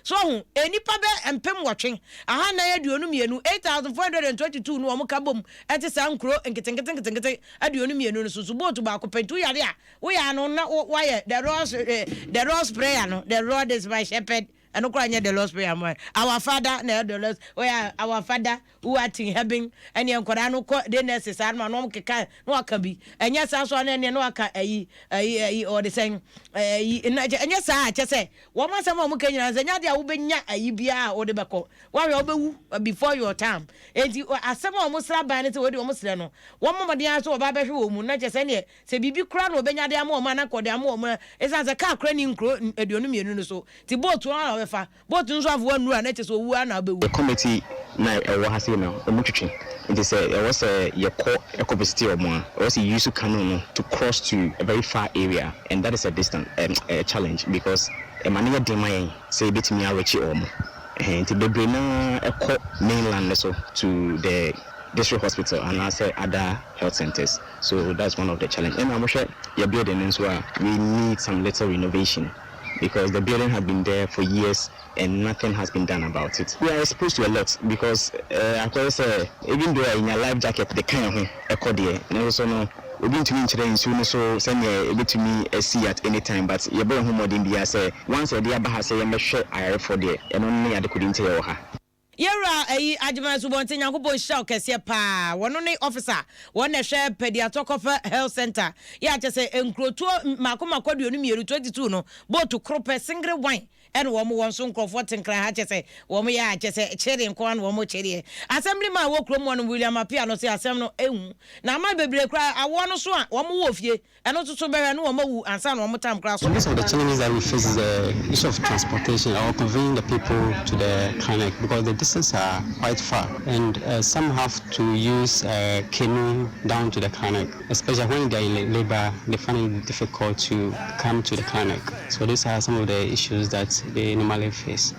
So wahu? Nnipa bɛ 8422, 8,422, no wɔn ka bom te saa nkuro nketenkete nketenkete 22 no so. So boat baako pɛ nti woyare a, woyɛ ano na woayɛ the Lord's, the Lord's Prayer no, the Lord is my shepherd, ɛno koraa nyɛ the Lord's Prayer mo, Our Father na ɛyɛ the Lord's, woyɛ Our Father who art in heaven, ɛneɛ nkwadaa no kɔ de nurse saa no ma na wɔn keka na waka bi, ɛnyɛ saa nso a na ɛneɛ na waka ayi, ayi, ayi, ɔde sɛn, ayi, ɛnyɛ saa a kyɛ sɛ Wɔn asɛm a wɔka nyinaa sɛ ɛnyɛ adeɛ a wobɛnya ayi biara a wode bɛkɔ. Woahwɛ a wobɛwu before your time. Enti asɛm a wɔsrɛ aban no sɛ wɔde wɔn srɛ no, wɔmmɔ mmɔden ara sɛ wɔba abɛhwɛ wɔn mu na kyerɛ sɛ ɛnneɛ sɛ biribi koraa na wɔbɛnya de ama wɔn a na anka wɔde ama wɔn ɛsiane sɛ kaa koraa nni nkuro 22 no so nti boat no ara na wɔbɛfa. Boat no nso afoa nnuru a na kyerɛ sɛ owu ara na wobɛwu. Yɛ committee no a ɛwɔ ha sei no ɔmo twetwe nti sɛ ɛwɔ sɛ yɛkɔ ɛkɔ visite ɔmo a ɛwɔ sɛ yɛ use canoe no to cross to a very far area and that is a distance ɛɛm a challenge because ɛma no yɛ den ma yɛn sɛ yɛbɛtumi a reache ɔmo ɛhɛn nti bebree no ara ɛkɔ mainland no so to the district hospital anaasɛ other health centres so that's one of the challenge ɛna mohwɛ yɛ building no nso a we need some little renovation because the building has been there for years and nothing has been done about it. We are exposed to a lot because eh, akɔyɛ sɛ even though a yɛnya life jacket de ka yɛn ho kɔ deɛ, nanso so no obi ntumi nkyerɛ nsuo no so sɛdeɛ ɛbɛtumi asi at any time but yɛbɔ yɛn ho mmɔden biara sɛ once yɛde aba ha sɛ yɛmmɛhwɛ ayarefoɔ deɛ, ɛno ne adekode nti a yɛwɔ ha. Yɛwura ayi Agyeman Asubɔnten Nyankopɔn nhyira wo kɛseɛ paa wɔno ne officer wɔn na ɛhwɛ Pɛdiatɔkɔfɛ health center yɛ a kyɛsɛ nkurotoɔ mako mako 22, 22 no boat koro pɛ singre one ɛna wɔn wɔ nso nkorɔfoɔ te Nkran ha kyɛsɛ wɔn yɛ a kyɛsɛ kyere nko ara na wɔn kyereɛ Assembly man wɔ kurom hɔ no William Appiah no se asɛm no ɛhu na aman bebree koraa awoɔ no so a wɔn wɔ fie Ɛno nso so bɛhwɛ na wɔn awu ansa na wɔn tam koraa so. Most of the challenges that we face is the issue of transportation or conveying the people to the clinic because the distance are quite far and some have to use canoe down to the clinic especially when they are in labour they find it difficult to come to the clinic so these are some of the issues that they normally face.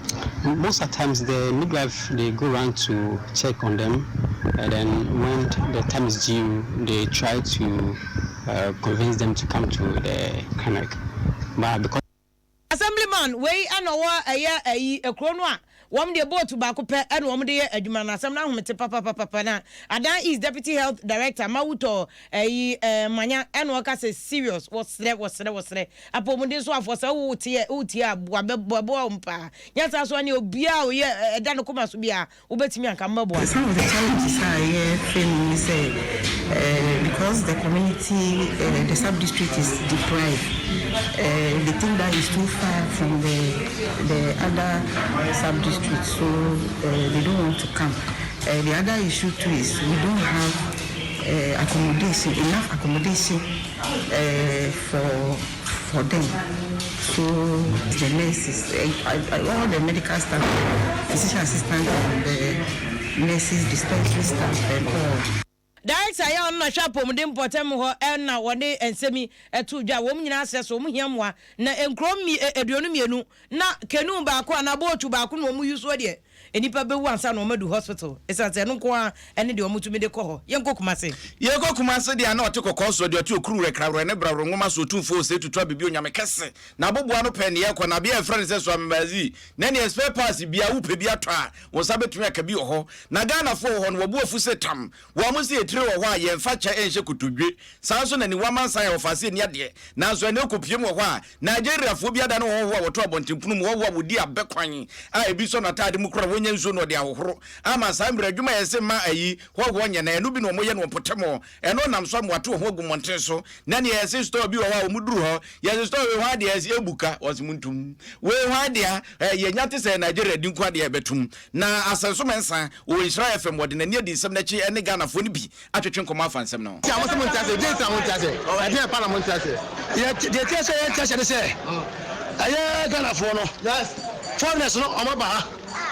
Most of times the midwife they go round to check on them and then when the time is due they try to convince them to come to the clinic but because. Assemblyman wei ɛna ɔwɔ ɛyɛ ɛyi ekuro no a wɔn deɛ boat baako pɛ ɛna wɔn de yɛ adwuma no asɛm no ahomete papapapapa na Adan East Deputy Health Director Mawutɔ ɛyi ɛɛ Manya ɛna ɔka sɛ serious wɔsrɛ wɔsrɛ wɔsrɛ apɔmuden so afoɔ sɛ wo teɛ wo tie a boa bɛ boa wɔn paa nyɛ saa so ɛne obiara a ɔyɛ ɛda ne koma so biara wobɛtumi anka mmɛboa. Some of the challenges a yɛhwɛ no ne sɛ because the community, the sub-district is deprived, they think that it's too far from the the other sub-district so they don't want to come. The other issue too is we don't have accommodation, enough accommodation for them. So the nurses, all the medical staff, physician assistant and the nurses, dispensary staff and all. Director yɛ ɔno na hwɛ apɔmuden mpɔtam hɔ ɛna wɔde nsɛm yi ɛto dwa. Wɔn nyinaa sɛ so wɔn hia mmoa na nkuro 22 na canoe baako anaa boat baako na wɔn yi so deɛ, nnipa bɛwu ansa na wɔn adu hospital, ɛsiane sɛ ɛno nko ara ɛne deɛ wɔn tumi de kɔ hɔ. Yɛnkɔ Kumase. Yɛkɔ Kumase deɛ, na ɔte kɔkɔɔ soɔ deɛ, ɔte okuru wrɛ ne brawrɛ nwoma so, Otumfoɔ Osei Tutu Abibi Onyame kɛse na aboboa no pɛ neɛ kɔ na bea ɛfrɛ no sɛ Suame na neɛ spare parts bia wopɛ bi atɔ a, wo nsa bɛtumi aka bi wɔ hɔ. Na Ghanafoɔ wɔ hɔ no, wɔbu afu sɛ tam wɔn mo sɛ yɛtire wɔ hɔ a, yɛmfa kyɛ ɛnhyɛ kotodwe. Saa nso na niwa mansan a wɔfa ase ani adeɛ, nanso ɛne ɔkɔpiem wɔ hɔ a, Nigeriafoɔ bi ada ne hɔhoɔ a wɔtɔ abɔntenpono mu, hɔhoɔ a wɔdi abɛ kwan a ebi sɔ n'ataade mu kora, wɔnya nsuo no ɔde ahohoro ama. Saa mmerɛ adwuma yɛ sɛ ma ayi hɔhoɔ nyɛ na ɛno bi na wɔyɛ no wɔ mpɔtam. Ɛno nam so ama wɔato wɔn ho agu mmɔnten so. Na neɛ yɛse store bi wɔ hɔ a, wɔn duru hɔ, yɛse store wei hɔ adeɛ, yɛse ebuka, wɔse mo ntum wei hɔ adeɛ. Yɛnya te sɛ Nigeria di nko adeɛ ɛbɛtum. Na Asɛnso Mɛnsa wɔ Nhyira FM, wɔde n'ani adi nsɛm n'akyi ɛne Ghanafoɔ no bi atwetwe nkɔmmɔ afa nsɛm no. Ti a mo sɛ mo nte ase, deɛ nti na mo nte ase, ɛdeɛn pa na mo nte ase? Deɛ ɛteɛ sɛ yɛnte aseɛ ne sɛ, ɛyɛ Ghanafoɔ no, foreigners no wɔn aba ha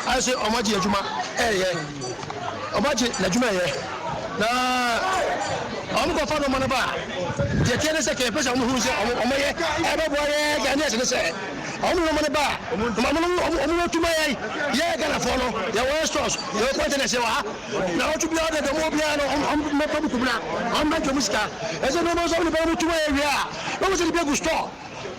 ayɛ sɛ wɔn agye adwuma ɛyɛ, wɔn agye n'adwuma ɛyɛ, na wɔn kɔfa nneɛma no ba a, deɛ ɛteɛ ne sɛ kɛyɛ pɛ sɛ wɔn hu sɛ wɔn yɛ ɛbɛboa yɛ Ghanaians ne sɛ wɔn nneɛma no ba a, wɔn no wɔn wɔtuma yɛ yɛ Ghanafoɔ no, yɛwɔ yɛ stores, yɛwɔ containers, yɛwɔ ha na wɔtu biara de dɔm obiara no wɔn bɛ buku mu na wɔn bɛ dwom sika ɛsɛ nneɛma nso wɔn nipa wɔn tuma yɛ wie a, na wɔn sɛ nipa gu store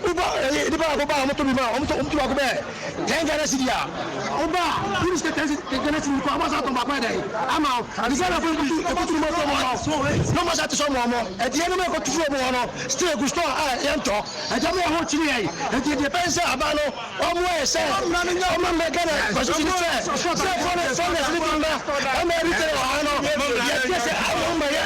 woba ɛyɛ nipa baako ba a, wɔn to bi ma wɔn to wɔn to baako bɛɛ 10 Ghana cedi a, woba a wuli sika 10 Ghana cedi kɔ, wɔn asa atɔn baako yɛ dɛ ama wo nisa na fo ekutu ekutu mu ɔtɔ mu no na wɔn asa te sɛ ɔmo ɛdeɛ no mu ɛkɔtu firi ɔmo hɔ no still egu store a yɛntɔ ɛgya mu yɛ ho kyiri yɛn. Nti deɛ pɛn sɛ aba no ɔmo yɛ sɛ ɔmo mmɛ Ghana constitution sɛ foreigners ne bi mma ɛma ɛbi tɛrɛ wɔ ha no, yɛteɛ sɛ ɔmo mma yɛ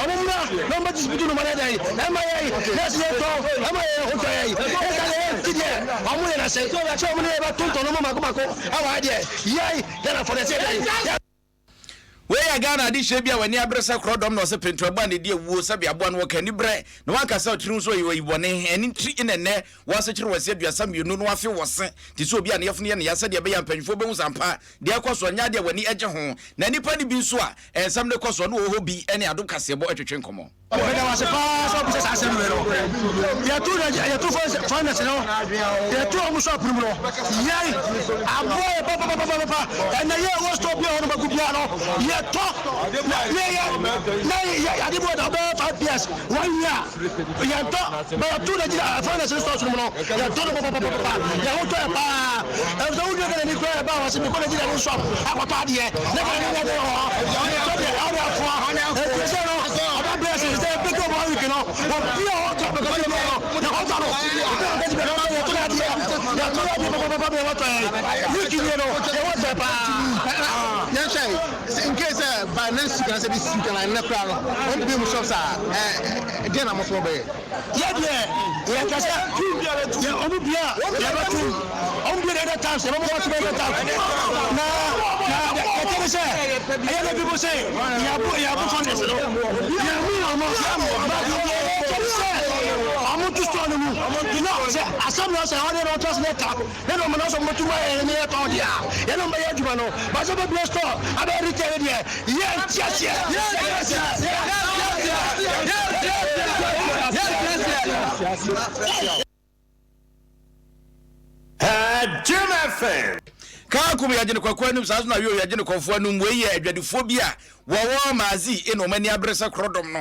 ɔmo mmra na ɔmo bɛ distribute no ma ne dɛ ɛma yɛ na ɛsɛ yɛ tɔ ɛma yɛ ho tɔ yɛ ɛsa yɛ ti deɛ ɔmo yɛ na sɛ ɔmo ne yɛ bɛ tontɔn no mo mako mako ɛwɔ ha deɛ yɛ Ghana fɔ deɛ sɛ yɛ. Wei yɛ Ghana adehyɛ bi a w'ani abere sɛ korɔdɔm na ɔsɛ pentoɛbɔ a ne di awuo sɛbe aboa no wɔka ani berɛ na wanka sɛ ɔtiri nso ɔyɛ ɔyi bɔne. Ɛne ntiri na ɛnɛ wɔasekyere wɔ se 32 no afe wɔ se te sɛ obi a ne yɛfono yɛ ne ya, sɛdeɛ ɛbɛyɛ a mpanyinfoɔ bɛhu sampa deɛ ɛkɔ soɔ nyɛ adeɛ a w'ani agye ho. Na nnipa no bi nso a ɛnsɛm no kɔ soɔ no wɔ hɔ bi ne Adom Kaseɛbɔ atwetwe nkɔmmɔ. Meda wo ase paa sɛ wobisa saa asɛm wei no. Yɛto yɛto foreigners no, yɛto wɔn so apono mu no, yɛn aboa yɛ papapapapa. Ɛnna yɛ ɛwɔ store bi a hɔ no baako biara no, yɛtɔ na yɛ na yɛ ade bi wɔ da ɔbɛyɛ 5 years, one year yɛntɔ bɛ yɛto Nigeria foreigners no stores no mu no, yɛtɔ no papapapapa, yɛn ho tɔ yɛ paa. Ɛfisɛ wo nua Ghana ni koraa yɛ ba wɔ se mekɔ Nigeria no shop akɔtɔ adeɛ ne Ghana ni adeɛ wɔ hɔ, yɛtɔ deɛ ɔde afoa ɛfiri sɛ no ɔbɛ brɛ sɛ bɛkɛ ɔbɔ week no obi a ɔtɔ bɛkɛ bi no yɛ ɔtɔ no obi a ɔtɔ bi no yɛtɔ no adeɛ, yɛtɔ no adeɛ papapapa yɛ wɔtɔ yɛ week nie no yɛ wɔtɔ yɛ paa. Yɛnhwɛ in case sɛ by next week anaasɛ this week anaa nnɛ koraa no wɔn bie mu shops a, ɛdeɛn na mo so wɔbɛyɛ? Yɛ deɛ yɛka sɛ yɛ ɔmo bia yɛbɛto ɔmo bia the other times yɛbɛbɔ wɔn the other times na yɛtɛ ne sɛ ɛyɛ bɛ bi mo sɛ yɛabo foreigners no yɛmu ɔmo, but yɛtɛ ne sɛ ɔmo to store no mu na sɛ asɛm na sɛ ɔde na ɔtɔ sɛ ne ka ne na ɔmo na sɛ ɔmo tu ma yɛ ne yɛ tɔn deɛ a, yɛn na ɔmo bɛyɛ adwuma no ba sɛ bɛbie store abɛyɛ retail deɛ, yɛ nti aseɛ yɛ nti aseɛ. Jim FM. Kaa kum yɛgye ne kwakuo anum, saa so na wio yɛgye ne kɔfoɔ anum. Wei yɛ adwadifoɔ bi a wɔwɔ Maazi ɛna wɔn ani abere sɛ korɔdɔm no.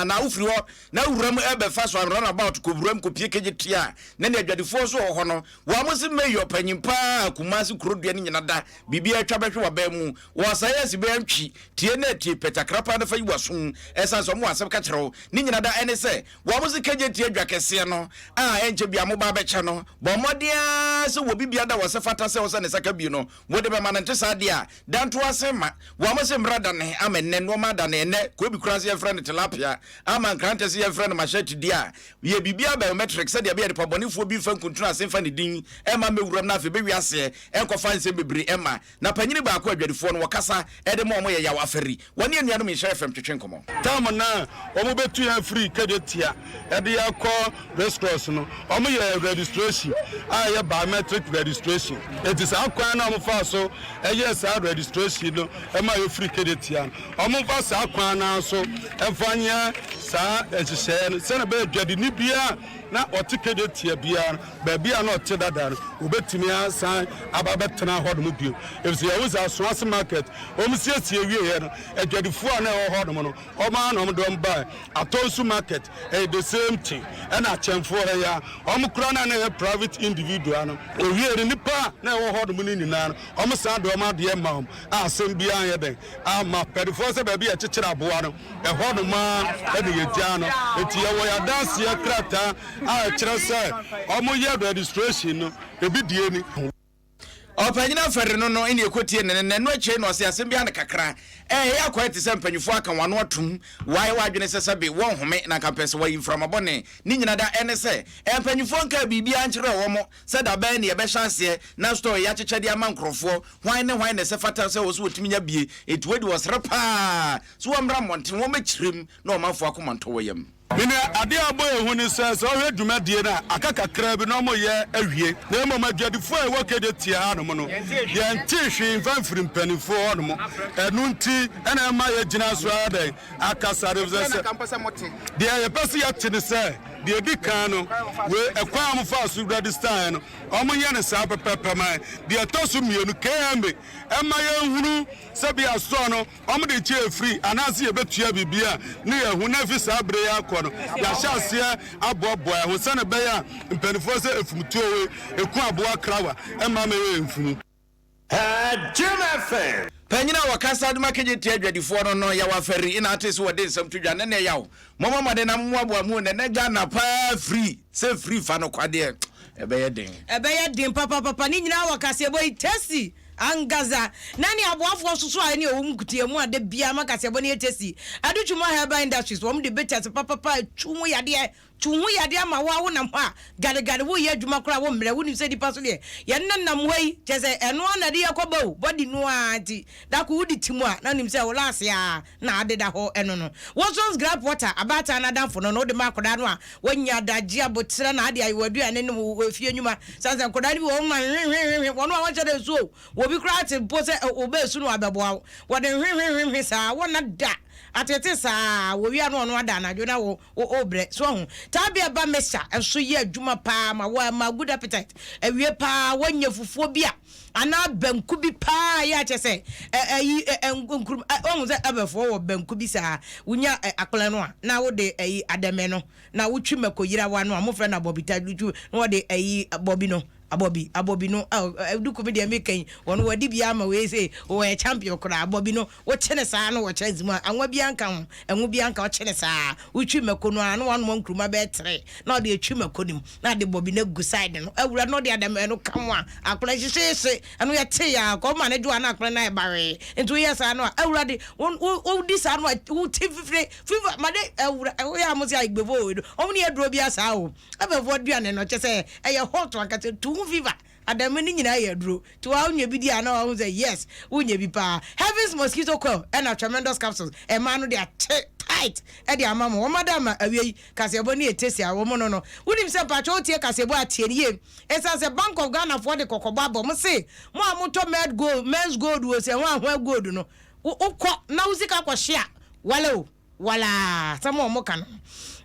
Na wofiri hɔ na wuram ɛbɛfa so roundabout kɔwuram kɔpie kegye tia na ne adwadifoɔ nso wɔ hɔ no, wɔn mo se mayor panyin paa Kumasi kurodua no nyina da biribi atwa bɛhwe wabɛn mu wɔsɛe asi bɛyɛ ntwi tie na tie pɛtakra paa na fa yi wasom ɛsan sɛ ɔmo wɔ asɛm ka kyerɛ wo ne nyina da ɛne sɛ wɔn mo se kegye tia dwa kɛseɛ no a ɛnkyɛ bia mo ba bɛkyɛ no, bɔ mmɔden ara sɛ wɔ bibia da wɔ sɛ fata sɛ ɔsɛ ne nsa ka bie. bie no wode bɛma no nte saa deɛ a danto ase ma wɔn se mmra dane ama nnɛ nnoɔma adane ɛnnɛ kobi koraa se yɛmfrɛ no tilapia ama nkrantɛ se yɛmfrɛ no machete deɛ a yɛ biribiara biometric sɛdeɛ ɛbɛyɛ nipa bɔnefoɔ bi mfa nkuntunu ase mfa ne din mma mmɛwuram na afei bɛwi aseɛ nkɔfa nsɛm bebree mma Na panyini baako a adwadifoɔ no wɔkasa de ma wɔn yɛ Yaw Afari. Wɔne anuanom Nhyira FM twetwe nkɔmmɔ. Tam no a wɔbɛtu yɛn afiri Kejetia de yɛn akɔ Race Course no, wɔyɛɛ registration a ɛyɛ biometric registration. Enti saa kwan no a wɔfaa so yɛɛ saa registration no ma yɛfiri Kejetia no, wɔmfa saa kwan no ara so mfa nyɛ saa nhyehyɛeɛ no sɛdeɛ ɛbɛyɛ dwadini biara a na ɔte Kejetia biara no, Baabi a na ɔte dada no, obetumi asan aba abɛtena hɔnom bio, efisɛ yɛahu sɛ Asoase Market, wɔsiesie wieeɛ no, adwadifoɔ a na ɛwɔ hɔnom no, wɔn ara na wɔde wɔn baeɛ. Atonsu Market, ɛyɛ the same thing. Ɛna Akyɛnfoɔ ha yi ara, wɔn koraa no a na ɛyɛ private individual no, wɔwiee no, nnipa a na ɛwɔ hɔnom no nyinaa no, wɔsan de wɔn adeɛ maa wɔn a asɛm biara anyɛ dɛn amma. Pɛdefoɔ sɛ baabi a yɛkyekyere aboa no, ɛhɔnom ara na yɛgyaa no. Enti yɛwɔ yɛn adanseɛ krataa a ɛkyerɛ sɛ wɔyɛ registration no ebi die ni. Ɔpanyin afɛre no no ne ɛkɔtie ne no, na ɛno akyire no ɔse asɛm bi ano kakra. Ɛyɛ akɔyɛ te sɛ mpanyinfoɔ aka wɔn ano atom, wɔayɛ wɔn adwene sɛ sɛbe wɔnhome na anka mpɛ sɛ wɔayi mframa bɔne. Ne nyina da ɛne sɛ mpanyinfoɔ nkaa biribiara nkyerɛɛ wɔn sɛ dabɛn ne yɛbɛhyɛ aseɛ na store yi akyekyɛ de ama nkorɔfoɔ, hwan ne hwan na ɛsɛ fata sɛ wɔ sɛ wɔtumi nya bie, enti wɔadi ɔsrɛ paa sɛ wɔmmra mmɔnten wɔmmɛkyerɛ mu na ɔmanfoɔ akoma ntɔ wɔ yam. Me nua, adeɛ a ɛbɔ yɛn hu ne sɛ, sɛ wohwɛ dwumadie no a, aka kakraa bi na wɔreyɛ awie. Na mmom adwadifoɔ a ɛwɔ Kejetia hanom no, yɛntee hwee mfa mfiri mpanimfoɔ hɔnom. Ɛno nti na ɛma yɛgyina so ara dɛn akasa no, efisɛ sɛ deɛ yɛpɛ sɛ yɛte ne sɛ, deɛ ɛdi kan no, wei, ɛkwan a wɔfaa so registaeɛ no, wɔnyɛ no saa pɛpɛɛpɛ ma yɛn. Deɛ ɛtɔ so mmienu, KMA mma yɛnhunu sɛ bia store no, Wɔde kyɛ afiri anaasɛ yɛbɛtua biribi a, ne yɛahu. Na ɛfiri saa berɛ yi akɔ no, yɛahyɛ aseɛ aboaboa yɛn ho sɛdeɛ ɛbɛyɛ a mpanimfoɔ sɛ efumtuo wei, ɛku aboa krawa, ɛmma mmɛyɛ yɛn mfumu. Jim FM. Panyin a ɔkasa de ma Kejetia adwadifoɔ no no, Yaw Afari, na ate sɛ wɔde nsɛm to dwa. Nnɛ Yaw, Momma mmɔden na mommoaboa mo ho nnɛ na Ghana paa firi sɛ firi fa no kwa deɛ, ɛbɛyɛ den. Ɛbɛyɛ den papapapa. Ne nyinaa wɔ kaseɛbɔ yi. Tasty ankasa. Na ne aboafoɔ soso a ɛne ɛwɔ mu nkuteɛ mu a da biara ma kaseɛbɔ no yɛ tasty. Adutwuma Herbal Industries, wɔn de bitters papapa tu ho yadeɛ, tu ho yadeɛ ama wo a wonam hɔ a gadegade woreyɛ adwuma koraa wommrɛ. Wonim sɛ nipa so deɛ yɛn nenam hɔ yi kyerɛ sɛ ɛno ara na ɛde yɛkɔ ba o, body no ara nti da ko wode ti mu a na wonim sɛ wo last ara na adeda hɔ ɛno no. Watson's Gripe Water, abaatan no adamfo no na wode ma akwadaa no a wanya adagye aboterɛ na ade ayɛ w'aduane ne wo efie nnwuma. Sane sɛ nkwadaa no bi wɔ hɔ ma nhwehwehwehwe wɔn a wɔnhyɛ da nsu o. Obi koraa te mpo sɛ wɔbɛsu no abɛboa wo. Wɔde nhwehwehwehwe saa wɔnna da atete saa wɔwie a na ɔno ada anadwo na wo wobrɛ. So wahu? Tabia ba mixture nso yɛ adwuma paa ma wo ɛma good appetite. Awie paa woanya fufuo bi a anaa banku bi paa yɛ akyɛ sɛ ɛyi nkurum wahu sɛ ɛbɛfoɔ wɔ banku bi saa wonya akplɛ no a na wode ɛyi adɛmɛ no na wotwi mako yirawa no a mofrɛ no abɔbi ta wotwi na wɔde ɛyi bɔbi no abɔbi abɔbi no duku mi deɛ meka yi wɔn wɔde bi ama wei sɛ wɔyɛ champion koraa abɔbi no wokye ne saa no wɔ kyɛnse mu a anwa bi anka ho ɛnwo bi anka wokye ne saa wotwi mako no a na wɔanom nkuruma bɛyɛ tere na ɔde atwi mako no mu na ade bɔbi no agu side no awura na ɔde adam ɛno ka ho a akora hyehyeehye ɛno yɛ te ya kɔ ma ne dwo a na akora no ayɛ bawee nti woyɛ saa no a awura de wodi saa no a wote fifire fever ma de awura woyɛ a mo sɛ ayigbefo wɔ no wɔn ne aduro bi asaa o abɛfo aduane no kyɛ sɛ ɛyɛ hot ankasa tu ho fever Adamu no nyinaa yɛ aduro nti waa wonya bi di a na wahu sɛ yes wonya bi paa. Heavens mosquito coil ɛna tremendous capsules ɛmaa no de akye tight ɛde ama mo. Wɔn ada ama awia yi kaseɛbɔ no yɛ tasty a wɔn no no. Wonim sɛ mpakyɛ wotie kaseɛbɔ a tie no yie ɛsiane sɛ Bank of Ghana foɔ de kɔkɔbɔ aba wɔn se mo a motɔ med gold men's gold wɔ sɛ ho ahoa gold no wokɔ na wo sika kɔhye a wale o. Walaa, asɛm a wɔka no.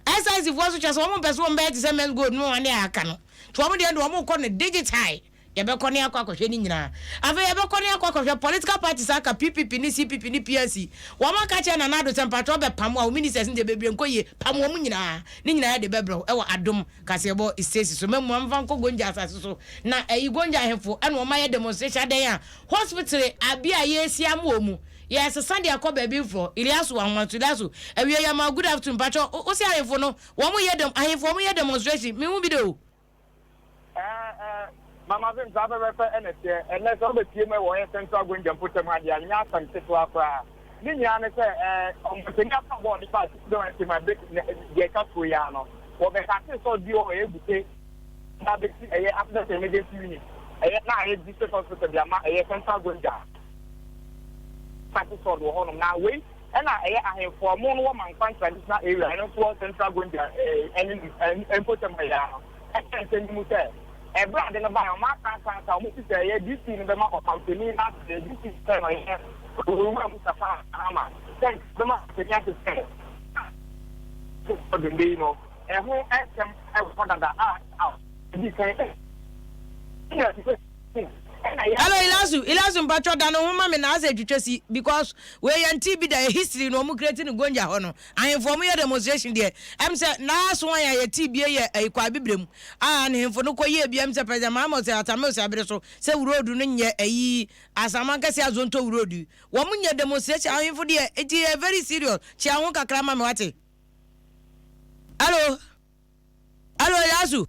SIC foɔ nso kyerɛ sɛ wɔn mpɛ sɛ wɔn bɛyɛ te sɛ Men's Gold no ne a aka no. Nti wɔn deɛ no wɔn rekɔ no digital. Yɛbɛkɔ ne akɔ akɔhwɛ ne nyinaa. Afei yɛbɛkɔ ne akɔ akɔhwɛ political parties aka PPP ne CPP ne PNC. Wɔn aka kyerɛ Nana Addo sɛ mpakyɛw bɛpam a wo ministers no deɛ bebree nkɔ yie. Pam wɔn nyinaa. Ne nyinaa yɛde bɛbrɛ wo ɛwɔ Adom kaseɛbɔ station so. Mɛmua mfa nkɔ Gonja asase so. Na ɛyi Gonja ahemfo ɛna wɔn ayɛ demonstration adɛn a hospital abi a yɛresi ama wɔn. Yɛresesa de akɔ baabi foforɔ. Iliasu Ahomaso Iliasu, Awie yɛma wo good afternoon mpakyɛ wo se ahemfo no wɔn yɛ dem ahemfo wɔn yɛ demonstration me hu bi da o. Ɛɛ ɛɛ Mama Vim, saa pɛpɛɛpɛ na ɛteɛ. Ɛnnɛ sɛ wobɛpue mu wɔ yɛn Central Gonja mpɔtam ha deɛ a, nyɛ asɛm ketewa koraa. Ne nyinaa ne sɛ, ɔmampanin abrabɔ a ɔde baa 2020 ma deɛ ɛtwa toɔ yi ara no, wɔbɛstartee sɛ ɔde ɔyɛ bute ba abɛsi ɛyɛ Accident and Emergency Unit, ɛyɛ na ayɛ District Hospital de ama ɛyɛ Central Gonja. Starte sɛ ɔde wɔ hɔnom. Na wei ɛna ɛyɛ ahemfo a wɔn wɔ Mankwan Traditional Area, ɛno nso wɔ Central Gonja ɛne mpɔtam ha yi ara no. Ɛhyɛ nsɛm bi mu sɛ, ɛberɛ a ade no baeɛ, wɔn asansansa, wɔn si sɛ ɛyɛ DC no bɛma ɔmampanin no ase, DC sɛ no ɔyɛ Owura Mustapha Mahama, sɛ nka ɔbɛma ɔmampanin ase sɛ ɔdende yi no, ɛho nsɛm wɔ hɔ dada a ɛdi kan ɛna Hello Ilasu, Ilasu mpatsɔ da no ho ma me na asɛ twitwa si because wei yɛn ti bi da yɛ history na ɔmo create no Gonja hɔ no ahemfo ɔmo yɛ demonstration deɛ ɛm sɛ last one a yɛ ti bie yɛ ɛyi kɔ abibire mu a ahemfo no kɔ yie bi ɛm sɛ President Mahama ɔsɛ Atta Mills abere so sɛ road no nyɛ ɛyi Asaman kɛse azonto road yi wɔn nyɛ demonstration ahemfo deɛ eti yɛ very serious kyia ho kakra ma me wate hello hello Ilasu.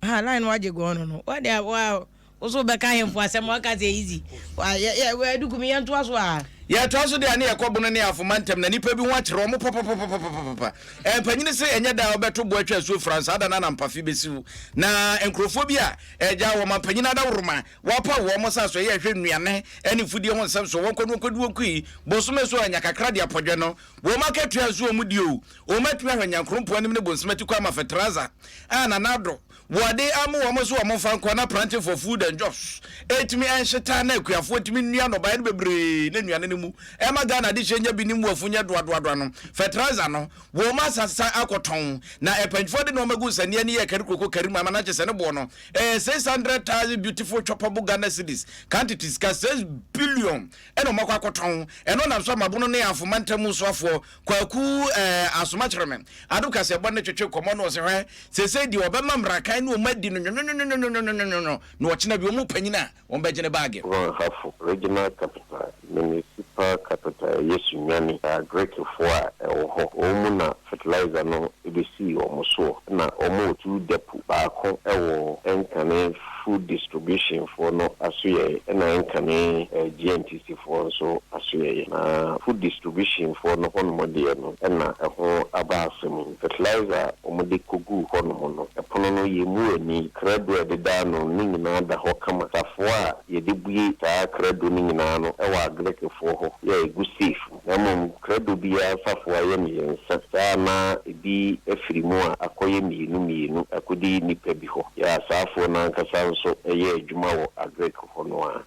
Ha line no agye gɔn no no wa de wa wo so bɛka ahemfo asɛm waka sɛ easy wa yɛ yɛ wɔ adukumi yɛn toa so a. Yɛtoa so deɛ a ne yɛkɔ bono ne afoma ntɛm na nnipa bi ho akyerɛ wɔn papapapapapa. Mpanyini se ɛnyɛ da a wobɛto bo atwa asuo fra saa da no ara na mpafe bɛsiw. Na nkurɔfoɔ bi a agya wɔn mampanyin adaworoma wɔapaw wɔn sɛ asɔeɛ ɛhwɛ nnuane ne mfudie ho nsɛm so wɔnkɔ no wɔnkɔdi wɔn kui bosome so anya kakra de apɔdwɛ no wɔn akatua nso wɔn di o Wɔn atumi ahwɛ Nyankoropɔn anim ne bonsam atikɔ ama fɛteraza a Nana Addo wɔde ama wɔn so wɔn mfa nkɔ na Planting for Food and Jobs ɛtumi ɛnhyetaa na akuafoɔ tumi nnua nnɔbaeɛ no bebree na nnuane no mu ɛma Ghana adehyeɛ nya bi ne mmuafu nyɛ doadoadoa no fɛteraza no wɔn asasa akɔtɔn na ɛpanyinfoɔ de nneɛma gu nsania ni yɛ kari koko kari mu ama no akyɛ sɛ ne boɔ no ɛyɛ 600,000 beautiful choppable Ghana cedis kantete sika 6 billion ɛna wɔn akɔ akɔtɔn ɛno nam so ama bono ne afoma ntam soafoɔ Kwaku eh, asoma kyerɛ me. Adom kaseɛbɔ ne twetwe nkɔmmɔ no ɔse hwɛ, seesei deɛ ɔbɛma mmarakan ne wɔn adi no nwonwonwonwonwonwonwonwo na ɔkyena bi wɔn panyin a wɔn bɛgye ne baage. Brong-Ahafo Regional Capital, Municipal Capital ɛyɛ Sunyani, Agric foɔ a ɛwɔ hɔ, wɔn mu na fertilizer no bɛsii wɔn soɔ. Ɛna wɔn wɔ two depot, baako wɔ Nkane Food Distribution foɔ no asoɛeɛ ɛna Nkane GNTC foɔ nso asoɛeɛ. Na Food Distribution foɔ no hɔnom deɛ no na ɛho aba asɛm yi. Fertilizer a wɔde kɔguu hɔnom no, ɛpono no yɛmmu ani, krado a ɛdeda ano no nyinaa da hɔ kama. Safoa a yɛde bue saa krado no nyinaa no wɔ Agric foɔ hɔ yɛ a ɛgu safe mu. Na mmom krado biara safoa yɛ mmiɛnsa, saa a na ebi afiri mu a akɔyɛ mmienu mmienu akɔdi nnipa bi hɔ. Yɛ a saa afoɔ no ankasa nso yɛ adwuma wɔ Agric hɔ no ara.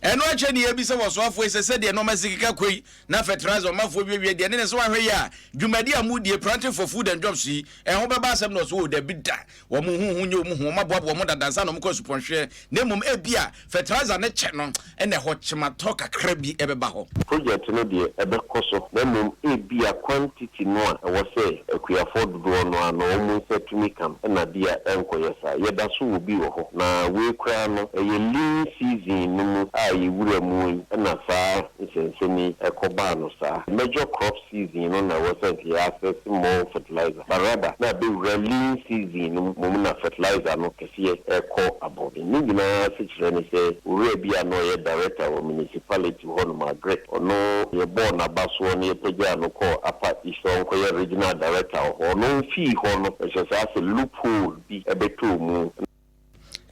Ɛno akyɛ ne yɛbisa wɔ soafoɔ yi sɛ sɛdeɛ nnoɔma si keka kɔ yi na fertilizer ɔmanfoɔ wiewie deɛ ne ne sɛ wahwɛ yi a dwumadi a modie planting for food and jobs yi ɛho bɛba asɛm na ɔsɛ o dabi da wɔn ho ho nyɛ wɔn hu wɔn aboaboa wɔn dada nsa na wɔn kɔ asupɔnhweɛ na mmom ebia fertilizer ne kyɛ no ɛna ɛhɔ kyematɔ kakra bi ɛbɛba hɔ. Project no deɛ ɛbɛkɔ so na mmom ebia quantity no a ɛwɔ sɛ akuafoɔ dodoɔ no ara no wɔn nsa tumi ka no na bi a ɛnkɔyɛ saa. Yɛda so wɔ bi wɔ hɔ na wei koraa no ɛyɛ lean season no mu a yɛwura mu yi na saa nsɛnsɛm yi kɔbaa no saa. Major crop season no na ɛwɔ sɛ nka yɛ access more fertilizer but rather na abɛwura lean season no mu mmom na fertilizer no kɛseɛ rekɔ abɔnten. Ne nyinaa asekyerɛ ne sɛ owura bi a na ɔyɛ director wɔ municipality hɔnom, Agric, ɔno yɛbɔɔ n'abasoɔ na yɛpagyaa no kɔɔ Upper East sɛ ɔnkɔyɛ regional director wɔ hɔ. Ɔno fii hɔ no, ɛhyɛ saa sɛ loophole bi bɛtɔɔ mu.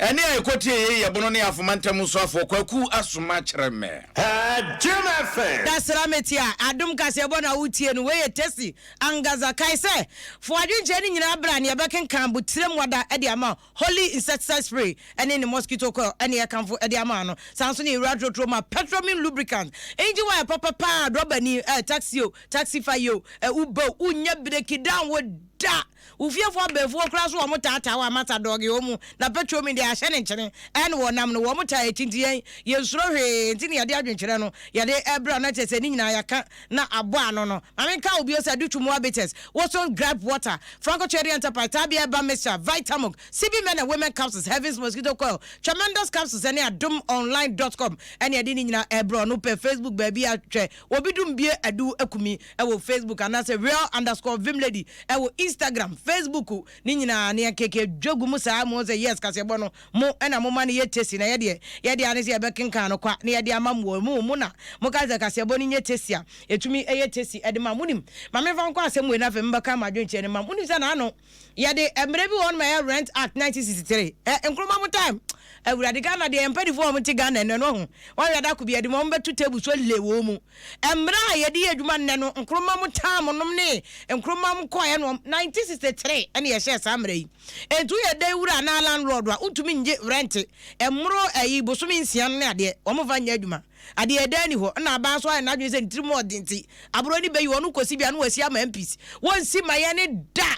Ɛnne a ɛkɔtie yei yɛ Bono ne Afoma ntam soafoɔ Kwaku Asoma Kyeremɛ. Jim FM. Dasra mete a adom kaseɛbɔ na wotie no wei yɛ Tessy Angaza kae sɛ fa w'adwenkyerɛ no nyinaa bra na yɛbɛkenkan botirem wada de ama wo Holy insecticide spray ne ne mosquito coil ne yɛkamfo de ama no saa nso ne yɛwura trotro ma Petromin lubricant engine wire papa paa drɔbani eh, taxi o taxi fa yi o eh, Uber o wonya breki down wo da Wo fiefo abaefoɔ koraa so wɔn taataa wo amasa dɔge wɔn mu na petromi deɛ ahyɛ ne nkyene ɛne wɔ nam no wɔn taa akyi nti yɛn yɛnsuro hwee nti na yɛde adwenkyerɛ no yɛde ɛbrɛ wo na kyerɛ sɛ ne nyinaa yɛaka na abɔ ano no ma menka wo bio sɛ Adutu Bitters, Wilson's Gripe Water, Franco Trading Enterprise, Tabia Herbal Mixture, Vitamilk, CB Men and Women Capsules, Heaven's Mosquito Coil, Tremendous Capsules ɛne adomonline dot com ɛne yɛde ne nyinaa ɛbrɛ wo no pɛ Facebook baabi a hwɛ Obi dum bie adu akumi ɛwɔ Facebook anaasɛ real underscore vimlady ɛwɔ Instagram. Instagram, Facebook ne nyinaa ne yɛn keke dwa gu mu saa mo sɛ yes kaseɛbɔ no mo ɛna mo ma no yɛ tasty na yɛdeɛ yɛdeɛ ane sɛ yɛbɛkenkan no kwa na yɛde ama mo mo mo na mo ka sɛ kaseɛbɔ no nyɛ tasty a ɛtumi ɛyɛ tasty ɛde ma mo nim ma memfa nkɔ asɛm wei na afei mbɛka ma adwenkyerɛ no ma mo nim sɛ naano yɛde mmerɛ bi wɔ hɔ no ma ɛyɛ Rent Act 1963 ɛ Nkrumah mo time. Awurade, Ghana deɛ mpanyinfoɔ a wɔn te Ghana ɛnɛ no ho wɔn yɛ dako bi yɛde wɔn bɛto table so le wɔn mu. Mmerɛ a yɛde yɛ adwuma nnɛ no, Nkrumah mo time nom ne Nkrumah mo kɔɛ no 1963 ɛna yɛhyɛ saa mmerɛ yi. Nti woyɛ dan wura anaa landlord a, wontumi ngye rent mmoro ɛyi bosome 6 no ne adeɛ wɔn fa nyɛ adwuma adeɛ ɛdan ni hɔ. Ɛna aban so ayɛ n'adwene sɛ ne tirim ɔden nti aborɔ ni bɛyi wɔn kɔsi bi ano wɔasi ama MPs wɔnsi ma yɛ ne da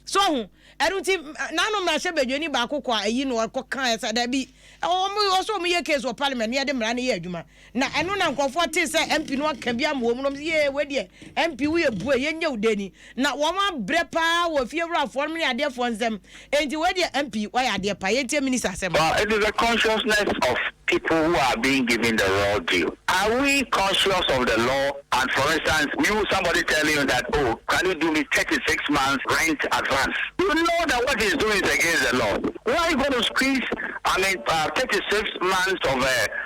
so ho. Ɛno nti n'ano mmarahyɛ badwani baako kɔ a ɛyi no ɔkɔ kan sɛ dabi, wɔn ɔsɛ wɔn yɛ case wɔ parliament ne yɛde mmara no yɛ adwuma. Na ɛno na nkurɔfoɔ te sɛ MP no aka bi ama wɔn mu nom yee wei deɛ MP woyɛ bue yɛnyɛ wo dani na wɔn abrɛ paa wɔ fie wurafoɔ no ne adeɛfoɔ nsɛm. Enti wei deɛ MP wayɛ adeɛ pa. Yɛntie minister asɛm. Well, it is the consciousness of people who are being given the raw deal. Are we conscious of the law? And for instance, you somebody telling you that, oh, can you do me 36 months rent advance? You know that what he's doing is against the law. Why are you going to squeeze, I mean, 36 months of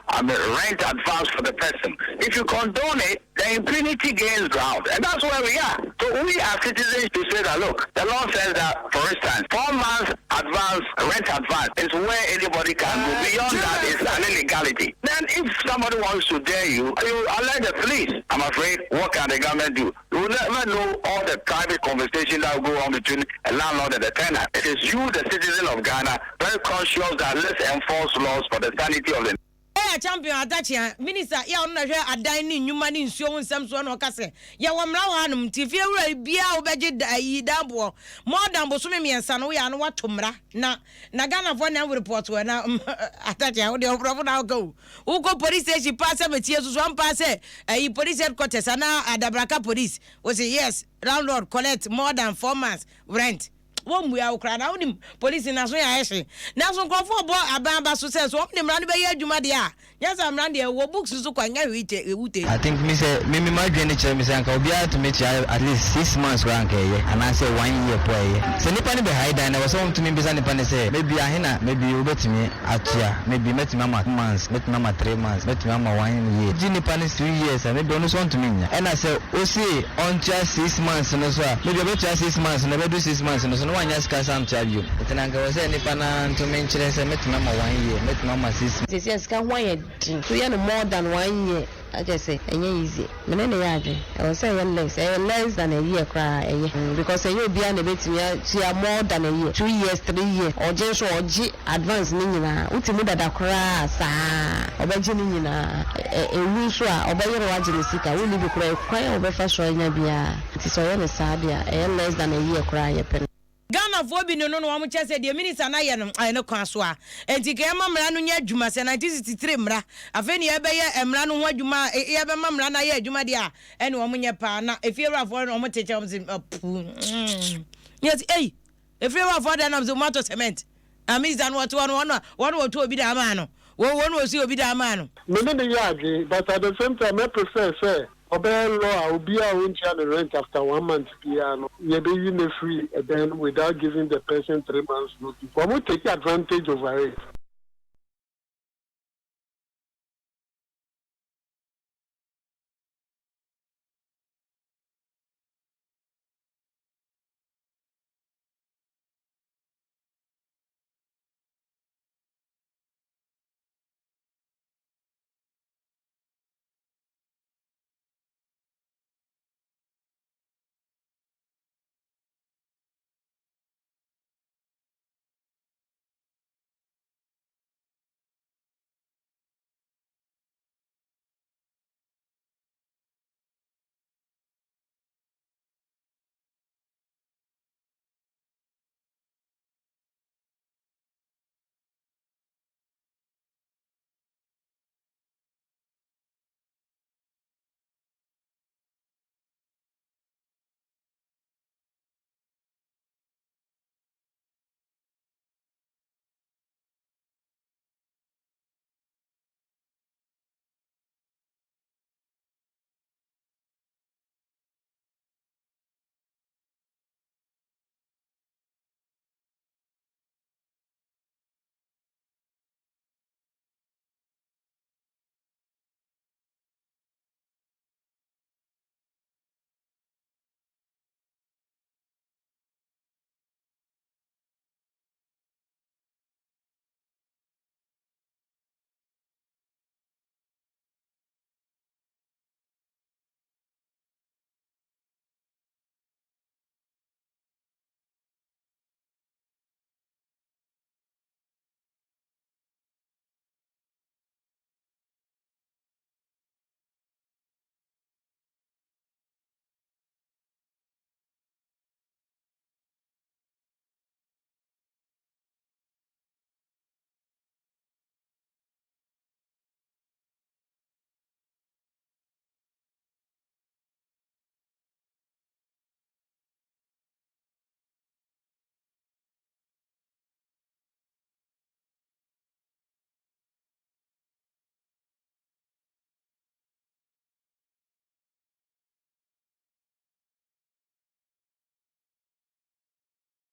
I mean, rent advance for the person? If you condone it, the impunity gains ground. And that's where we are. So we as citizens to say that, look, the law says that, for instance, 4 months advance, rent advance is where anybody can go. Beyond that is an illegality. Then if somebody wants to dare you, you alert the police. I'm afraid, what can the government do? You will never know all the private conversation that will go on between a landlord and a tenant. It is you, the citizen of Ghana, very conscious that let's enforce laws for the sanity of the Ɛyɛ champion atakyea minister yɛ ɔno na hwɛ adan ne nnwuma ne nsuo ho nsɛm soɔ na ɔka sɛ yɛwɔ mmara wɔ hanom nti fie wura biara wobɛgye ayi danboɔ more than bosome 3 no woyɛ ano wato mmara na Ghanafoɔ na report wɔ na atakyea wode ɔborɔfo na woka o wokɔ police station paa sɛ metie soso ampa sɛ ayi police headquarters anaa Adabraka police wo sɛ yes, landlord collect more than 4 months rent, wɔmmua wo koraa na wonim polisi na so yɛ ayɛ hye. Nanso nkurɔfoɔ bɔ aban aba so sɛ so wɔn de mmara no bɛyɛ adwuma deɛ a nyɛ sɛ mmara deɛ wɔ books so kɔ nyɛ hwee te ewu te. I think mi sɛ mi ma dwen ne kyerɛ mi sɛ anka obiara tumi tua at least 6 months koraa anka ɛyɛ, anaasɛ one year po ɛyɛ. Sɛ nipa ne bɛ hae dan na wɔ sɛ wɔn tumi bisa nipa ne sɛ maybe ahe na maybe wobɛtumi atua, maybe mɛtumi ama 2 months, mɛtumi ama 3 months, mɛtumi ama one year. Gye nipa ne 2 years a maybe ɔno nso ɔntumi nya. Ɛna sɛ osi ɔntua 6 months no so a, maybe ɔbɛtua 6 months no, ɛbɛdu 6 months no so no wanya sika sa ntua bio. Nti na anka wɔ sɛ nipa na ntumi nkyerɛ sɛ mɛtumi ama one year, mɛtumi ama 6. Sɛsi sika ho ayɛ den so yɛ no more than one year akyɛ sɛ ɛnyɛ easy. Mene ne yɛ adwen ɛwɔ sɛ ɛyɛ less, ɛyɛ less than a year koraa ɛyɛ, because ɛnyɛ obiara na ɛbɛtumi atua more than a year, 2 years, 3 years. Ɔgye nso ɔgye advance ne nyinaa wote mu dada koraa saa ɔbɛgye ne nyinaa. Ɛwu nso a ɔbɛyere wagye ne sika wonni bi koraa kwan a wɔbɛfa so anya biara. Nti sɛ ɔyɛ ne saa deɛ a ɛyɛ less than a year koraa yɛpɛ no. Ghanafoɔ bi no no wɔn kyɛ sɛ deɛ minister no ayɛ no ayɛ ne kwan so a nti ka yɛma mmara no nyɛ adwuma sɛ 1963 mmara afei ne yɛbɛyɛ mmara no ho adwuma a yɛbɛma mmara no ayɛ adwuma deɛ a ɛne wɔn nyɛ paa. Na efie wurafoɔ no wɔn te kyɛ wɔn sɛ apu nyɛ sɛ ei efie wurafoɔ deɛ nam sɛ wɔn atɔ cement na minister no wɔte hɔ no wɔn wɔto obi da ama no wɔn wɔsi obi da ama no. Me ne ne yɛ adwene, but at the same time I prefer sɛ ɔbɛyɛ law a obiara a ɔntua ne rent after one month biara no yɛbɛyi ne free ɛdan no without giving the person 3 months notice. Wɔn take advantage over it.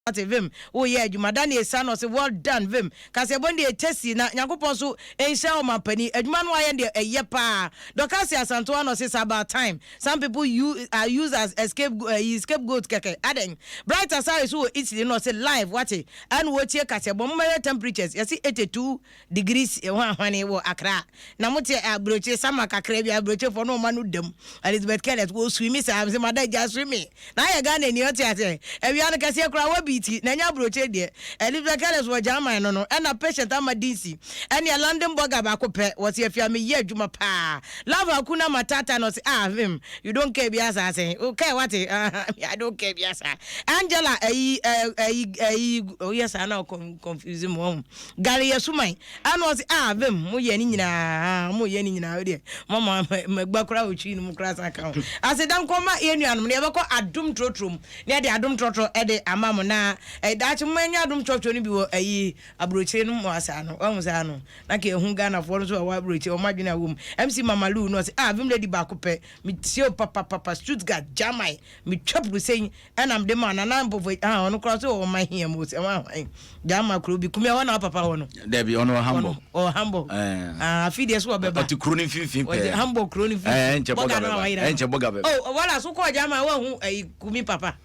Ate vim wo yɛ adwuma Daniel Sano ɔse well done vim kaseɛbɔ no deɛ tasty na Nyankopɔn nso nhyira wo mampanin adwuma no wayɛ no deɛ ɛyɛ paa Dorcas Asantewa na ɔse it's about time some people you are used as escape ɛyi scapegoat kɛkɛ adɛn Bright Asare so wɔ Italy na ɔse live wate ɛna wɔtie kaseɛbɔ mommɛhwɛ temperatures yɛse 82 degrees hwanhwane wɔ Accra na mo te aburokyire summer kakra bi aburokyirefoɔ no ɔma no dam Elizabeth Kenneth wɔ swimi saa mesɛ mada gya swimi na ayɛ Ghana ni ɔte aseɛ awia no kɛseɛ koraa wɔ bi ti na ɛnyɛ aburokyire deɛ Elizabeth Kenneth wɔ German no no ɛna patient ama dinsi ɛne London burger baako pɛ wɔ se afia meyɛ adwuma paa love hakuna matata na ɔse ah vim you don't care bi asa ase o care wate I don't care bi asa Angela ɛyi ɛyi ɛyi oyɛ saa na confuse mu ɔho Gary yɛ suman ɛna ɔse ah vem mo yɛ ne nyinaa mo yɛ ne nyinaa wodeɛ mama magba koraa otwi no mu koraa san ka ho aseda nkɔma yɛ nuanom na yɛbɛkɔ adom trotro mu na yɛde adom trɔtrɔ ɛde ama mo na eh, daakye mo anya adom trɔtrɔ no bi wɔ ayi aburokyire no mu asaa no wahu saa no na ka ehu Ghanafoɔ no so a wɔ aburokyire wɔn adwene a wɔ mu MC Mama Lou no ɔse ah vem lady baako pɛ metie o papapapa Stuttgart German metwa purusɛn Ɛna mede maa Nana Mpofo ah ɔno koraa so wɔ ɔman hia mu sɛ wɔn ahwan Gyama kuro bi kumi ɛhɔ na papa hɔ no. Dabi ɔno wɔ Hamburg. Ɔwɔ Hamburg. Ah afi deɛ so ɔbɛba. Ɔte kuro no mfimfini pɛɛ. Ɔte Hamburg kuro no mfimfini. Ɛɛ nkyɛ bɔga bɛba. Ɛnkyɛ bɔga bɛba. Oh wala so kɔɔ Gyama wɔn ho ɛyi kumi papa.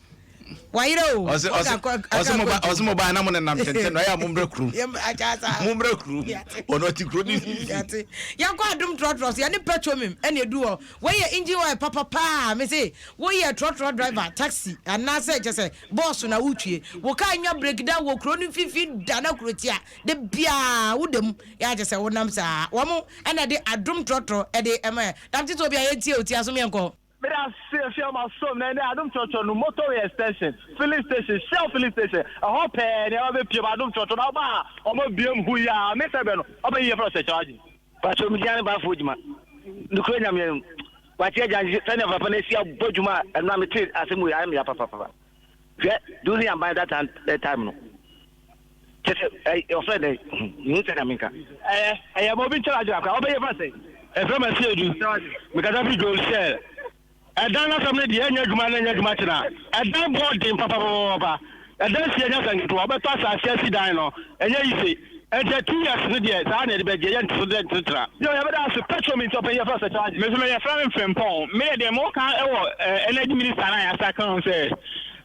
Wayerɛ o. Ɔse ɔse ɔse mo ba ɔse mo ba na mo nenam tenten no ɛyɛ a mo mbrɛ kurom. Mo mbrɛ kurom. Ɔno ɔte kuro no mfimfini. Yɛnkɔ adum trɔtrɔ so yɛne petromim ɛna edu hɔ. Wei yɛ engine oil papa paa mese woyɛ trɔtrɔ driver, taxi anaasɛ kyɛsɛ bɔs na wotwie wo car nya break down wɔ kuro no mfimfini da na kuro tia da biaa woda mu yɛ a kyɛsɛ wonam saa wɔn ɛna ɛde adom trɔtrɔ ɛde ɛma yɛ dam tete obi a yɛntie o ti asom yɛnkɔ. Meda ase afia ma som na ɛnɛ adom trɔtrɔ no motorway extension filling station shell filling station ɛhɔ pɛɛ na ɛba bɛpiem adom trɔtrɔ na ɔba a ɔmo abiem hu yi a me sɛ bɛ no ɔbɛyi yɛfrɛ ɔsɛkyerɛ agye. Pastor me gyina ne baafo adwuma. Nokorɛ Nyame anim. Wate agya nti sɛnea papa no asi abɔ adwuma a ɛno a mete asɛm wei ayɛ me ya papapapa. Hwɛ during aban that time, that time no. Kyɛ sɛ ɔfrɛ dɛ mehu sɛnea menka. Ɛyɛ ɛyɛ ma obi nkyɛn adwene akora ɔbɛyɛ fa sɛ. Ɛfrɛ ma si edu. Mekasa firi Gold Shell. Ɛdan no asɛm no deɛ ɛnyɛ adwuma na ɛnyɛ adwuma kyena. Ɛdan bɔ den papapapapa. Ɛdan sie nyɛ asɛm ketewa. Wobɛtɔ asase asi dan no, ɛnyɛ yise. Ɛnti two years no deɛ saa na yɛde bɛgye, yɛnte so dɛ ntenetena. Yo, yɛbɛda ase. Petro me nti ɔpanyin yɛfrɛ wo sɛ charge. Me nso me yɛfrɛ me Frimpong. Me deɛ deɛ moka wɔ energy minister no a yɛasa ka ho sɛ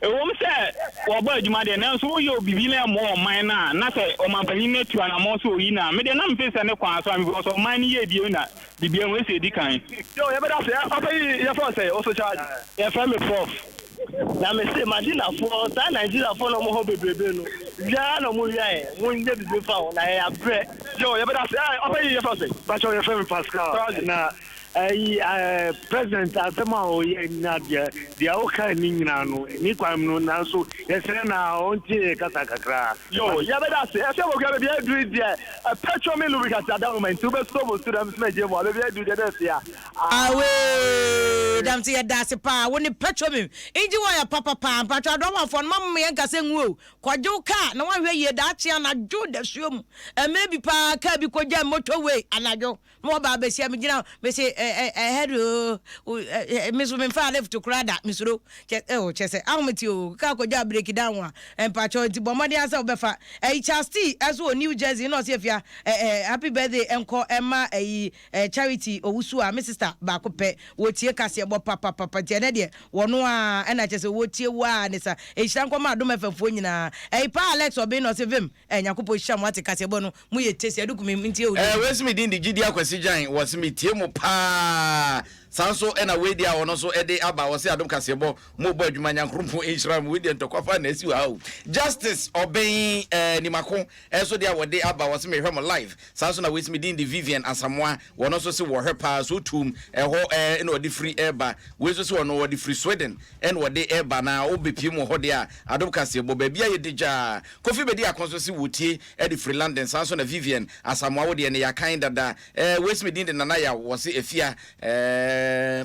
ɛwom sɛ wɔbɔ adwuma deɛ nanso woyɛ obibi na ɛmmoa ɔman no a na sɛ ɔmanpanyin no atu anamɔn sɛ oyi no a me deɛ na mefeel sɛ ne kwan so a because ɔman no yie bio na Biribiara mu, esi edi kan. Yo, yɛbɛda ase. Ɛ, papa yi, yɛfrɛ wo sɛn? Wo so charge? Yɛfrɛ me Prof. Na me se Madinafoɔ, saa Nigeriafoɔ na wɔn hɔ bebrebe no, wia ara na wɔn wia yɛn, wɔn nyɛ biribi mfa ho, na yɛn abrɛ. Yo, yɛbɛda ase. Ɛ, papa yi, yɛfrɛ wo sɛn? Pakyɛw yɛfrɛ me Pascal Charge. na ɛyi ɛɛ president asɛm a ɔyɛ nyina deɛ deɛ ɔka ne nyinaa no ne kwan mu no nanso yɛsrɛ na ɔntie yɛ kasa kakra. Yo, yɛbɛda ase. Ɛsɛ wɔ kura baabi aduru yi deɛ, petrol me lubricant ada mo ma nti wobɛsɔ mo su na mesoma gye mu a baabi aduru deɛ na afia. Awee damte yɛda ase paa wo ne petromim engine oil papapaa mpakyɛw adrɔbafoɔ no mma yɛn nkasa ngu o kɔgye wo car na wanhwɛ yie daakye anadwo dasuo mu ɛmmerɛ bi paa car bi kɔgyaa motorway anadwo Na wɔba abɛhyia me gyina hɔ mese ɛ ɛ hello me nso memfaa lift koraa da mesuro kyɛ oh kyɛ sɛ ahomete o kaa kɔgya break down a mpakyɛw nti bɔ mmɔden ara sɛ wobɛfa ɛyi Charles T ɛso wɔ New Jersey na ɔse afia ɛ ɛ happy birthday ɛnkɔ ɛma ɛyi ɛ Charity Owusu a me sister baako pɛ wɔtie kaseɛ bɔ papapapa nti ɛnɛ deɛ wɔno a ɛna kyɛ sɛ wɔtie wo a ne sa nhyira nkɔma Adom FM foɔ nyinaa ɛyi paa Alex Obeng na ɔse vim ɛ Nyankopɔn hyira mo ate kaseɛ bɔ no Mo yɛ tesi aduku me ntie wo Eh, wei nso me din de Gyidi Akwasi Gyan, wɔse me tie mo paa. Saa nso ɛna wei deɛ a ɔno nso ɛde aba, wɔse Adom Kaseɛbɔ, mo bɔ adwuma Nyankoropɔn nhyira mo, wei deɛ ntɔkwa paa na asi wɔ ha o. Justice Ɔbɛn eh, Nimako nso deɛ a wɔde aba, wɔse mehwɛ mo live. Saa nso na wei nso me din de Vivian Asamoah, wɔno nso se wɔhwɛ paa, so tuum ɛhɔ eh, ɛna ɔde firi ɛba. Wei nso se ɔno ɔde firi Sweden ɛna ɔde ɛba, na wobɛpie mu wɔ hɔ deɛ a, Adom Kaseɛbɔ, baabi a yɛdi gyaa. Kofi Bediako nso se wɔtie de firi London saa nso na Vivian Asamoah wo deɛ no yɛakan dada eh, wei se me din de Nana Yaw wɔse Afia eh,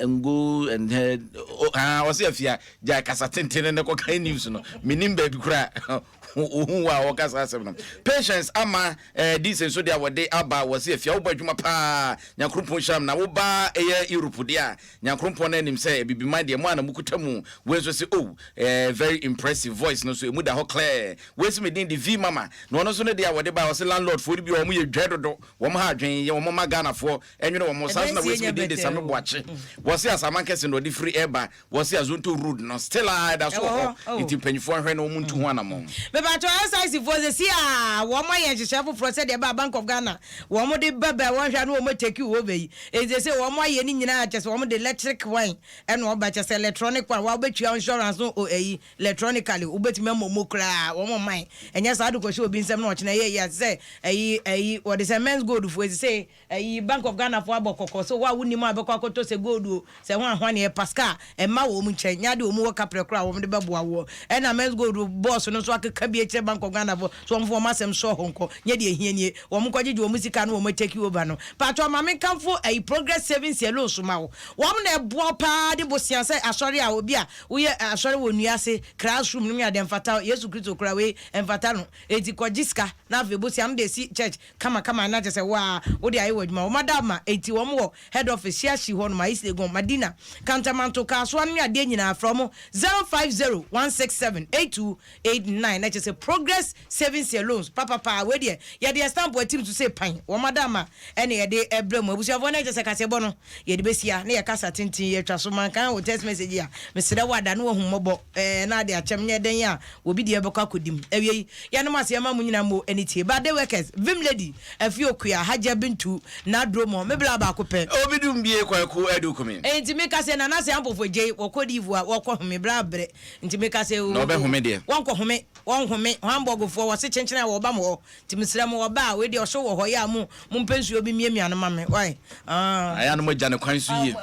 ngo and head oh, ah, wɔse Afia gyae kasa tenten no ne kɔkan news no menim baabi koraa Ohun wo a ɔka saa asɛm no. Patience ama eh, Dise nso deɛ a wɔde aba wɔ se afia wobɔ adwuma paa Nyankrompɔn hyira na wo ba ɛyɛ Europe deɛ a Nyankrompɔn no anim sɛ abibiman deɛ mo a na mokuta mu. Wei nso se oh eh, very impressive voice no nso emu da hɔ clear. Wei nso me din de V Mama na ɔno nso ne deɛ a wɔde ba ɔse landlord foɔ no bi wɔn yɛ dwɛ dodo wɔn ha adwen yɛ wɔn ma Ghana foɔ ɛnwene wɔn saa nso na wei nso me din de Same Boakye wɔse Asaman kɛse na ɔde firi ɛba Wɔse Azonto road no still a ɛda so wɔ hɔ nti mpanyinfoɔ nhwɛ na wɔn ntu ho anamɔn. Mepakyɛw SIC foɔ sɛsi a wɔn ayɛ nhyehyɛɛ foforɔ sɛdeɛ ɛbaa Bank of Ghana wɔn de ba bɛ wɔn hwɛ a na wɔn atake over yi enti sɛsei wɔn ayɛ ne nyinaa kyɛsɛ wɔn de electric one ɛna ɔba kyɛsɛ electronic one wa wobɛtua insurance no o ɛyi electronically wobɛtumi ama ɔmo koraa wɔn mman ɛnyɛ saa de kɔhyɛ obi nsɛm na ɔkyena ɛyɛ yi a sɛ ɛyi ɛyi wɔde sɛ men's gold foɔ sɛsei Ayi bank of Ghana foɔ abɔ kɔkɔ sɛ wo a wonim a bɛkɔ akɔtɔ sɛ gold o sɛ hwan hwan yɛ paska a ɛmma wɔn nkyɛn nyɛ adeɛ wɔn wɔ kaprɛ koraa a wɔn de bɛboa woɔ ɛna mens gold boss no nso akeka bi akyerɛ bank of Ghana foɔ sɛ wɔn mfa wɔn asɛm sɔ hɔ nkɔ nyɛ deɛ ɛhia nie wɔn nkɔ gyegye wɔn sika no wɔn take over no paatwɔ ma me nkamfo ayi progress savings and loans ma wo wɔn na ɛboa wo paa de bosea sɛ asɔre a obi a woyɛ asɔre wɔ nnua ase classroom no ne adeɛ mfata Yesu Kristo koraa wei ɛmfata no enti kɔgye sika na afei bosea no de si church Kama kama na kyerɛ sɛ wo ara wode ayɛ w'adwuma. Wɔn ada ama enti wɔn wɔ head office Shiashi hɔ nom, East Legon, Madina, Kantamanto, Kasoa no ne adeɛ nyinaa. Frɛ wɔn 050 167 8289 na kyerɛ sɛ Progress Savings and Loans papapaa. Wei deɛ yɛde yɛ stamp atim so sɛ pan. Wɔn ada ama ɛna yɛde ɛbrɛ mu. Abusuafoɔ na kyerɛ sɛ kaseɛbɔ no yɛde bɛsi ha na yɛ kasa tenten yɛtwa so. Mankan wo text message yi a mesrɛ wo ada na wahu mmɔbɔ ɛɛ na ade akyɛm nyɛ dɛn a obi deɛ bɛkɔ akɔdi mu. Awiei, yɛnom ase yɛma mo nyinaa mo ani tie. Birthday workers, Vim Lady, Afie Okua, Hajia Bintu, Nadromo, me bla baako pɛ. Obi dum bie Kwaku Adu Kumi. Enti meka sɛ Nana sɛ Ampofo Adjei wɔkɔ D'Ivoire wɔkɔ home bra brɛ nti meka sɛ Na ɔbɛ home deɛ. Wɔnkɔ home wɔnhome Hamburg foɔ wɔse kyenkyene a wɔba mo hɔ nti mesrɛ mo wɔba a wei deɛ ɔhyew wɔ hɔ yɛ a mo mompɛ nsuo bi miamia no ma me wai aah. Ayɛ a na moagya no kwan so yie.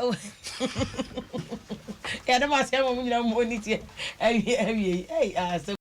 Yɛda mo ase ama mo nyinaa mo ani tie awie awie yi ei asɛm.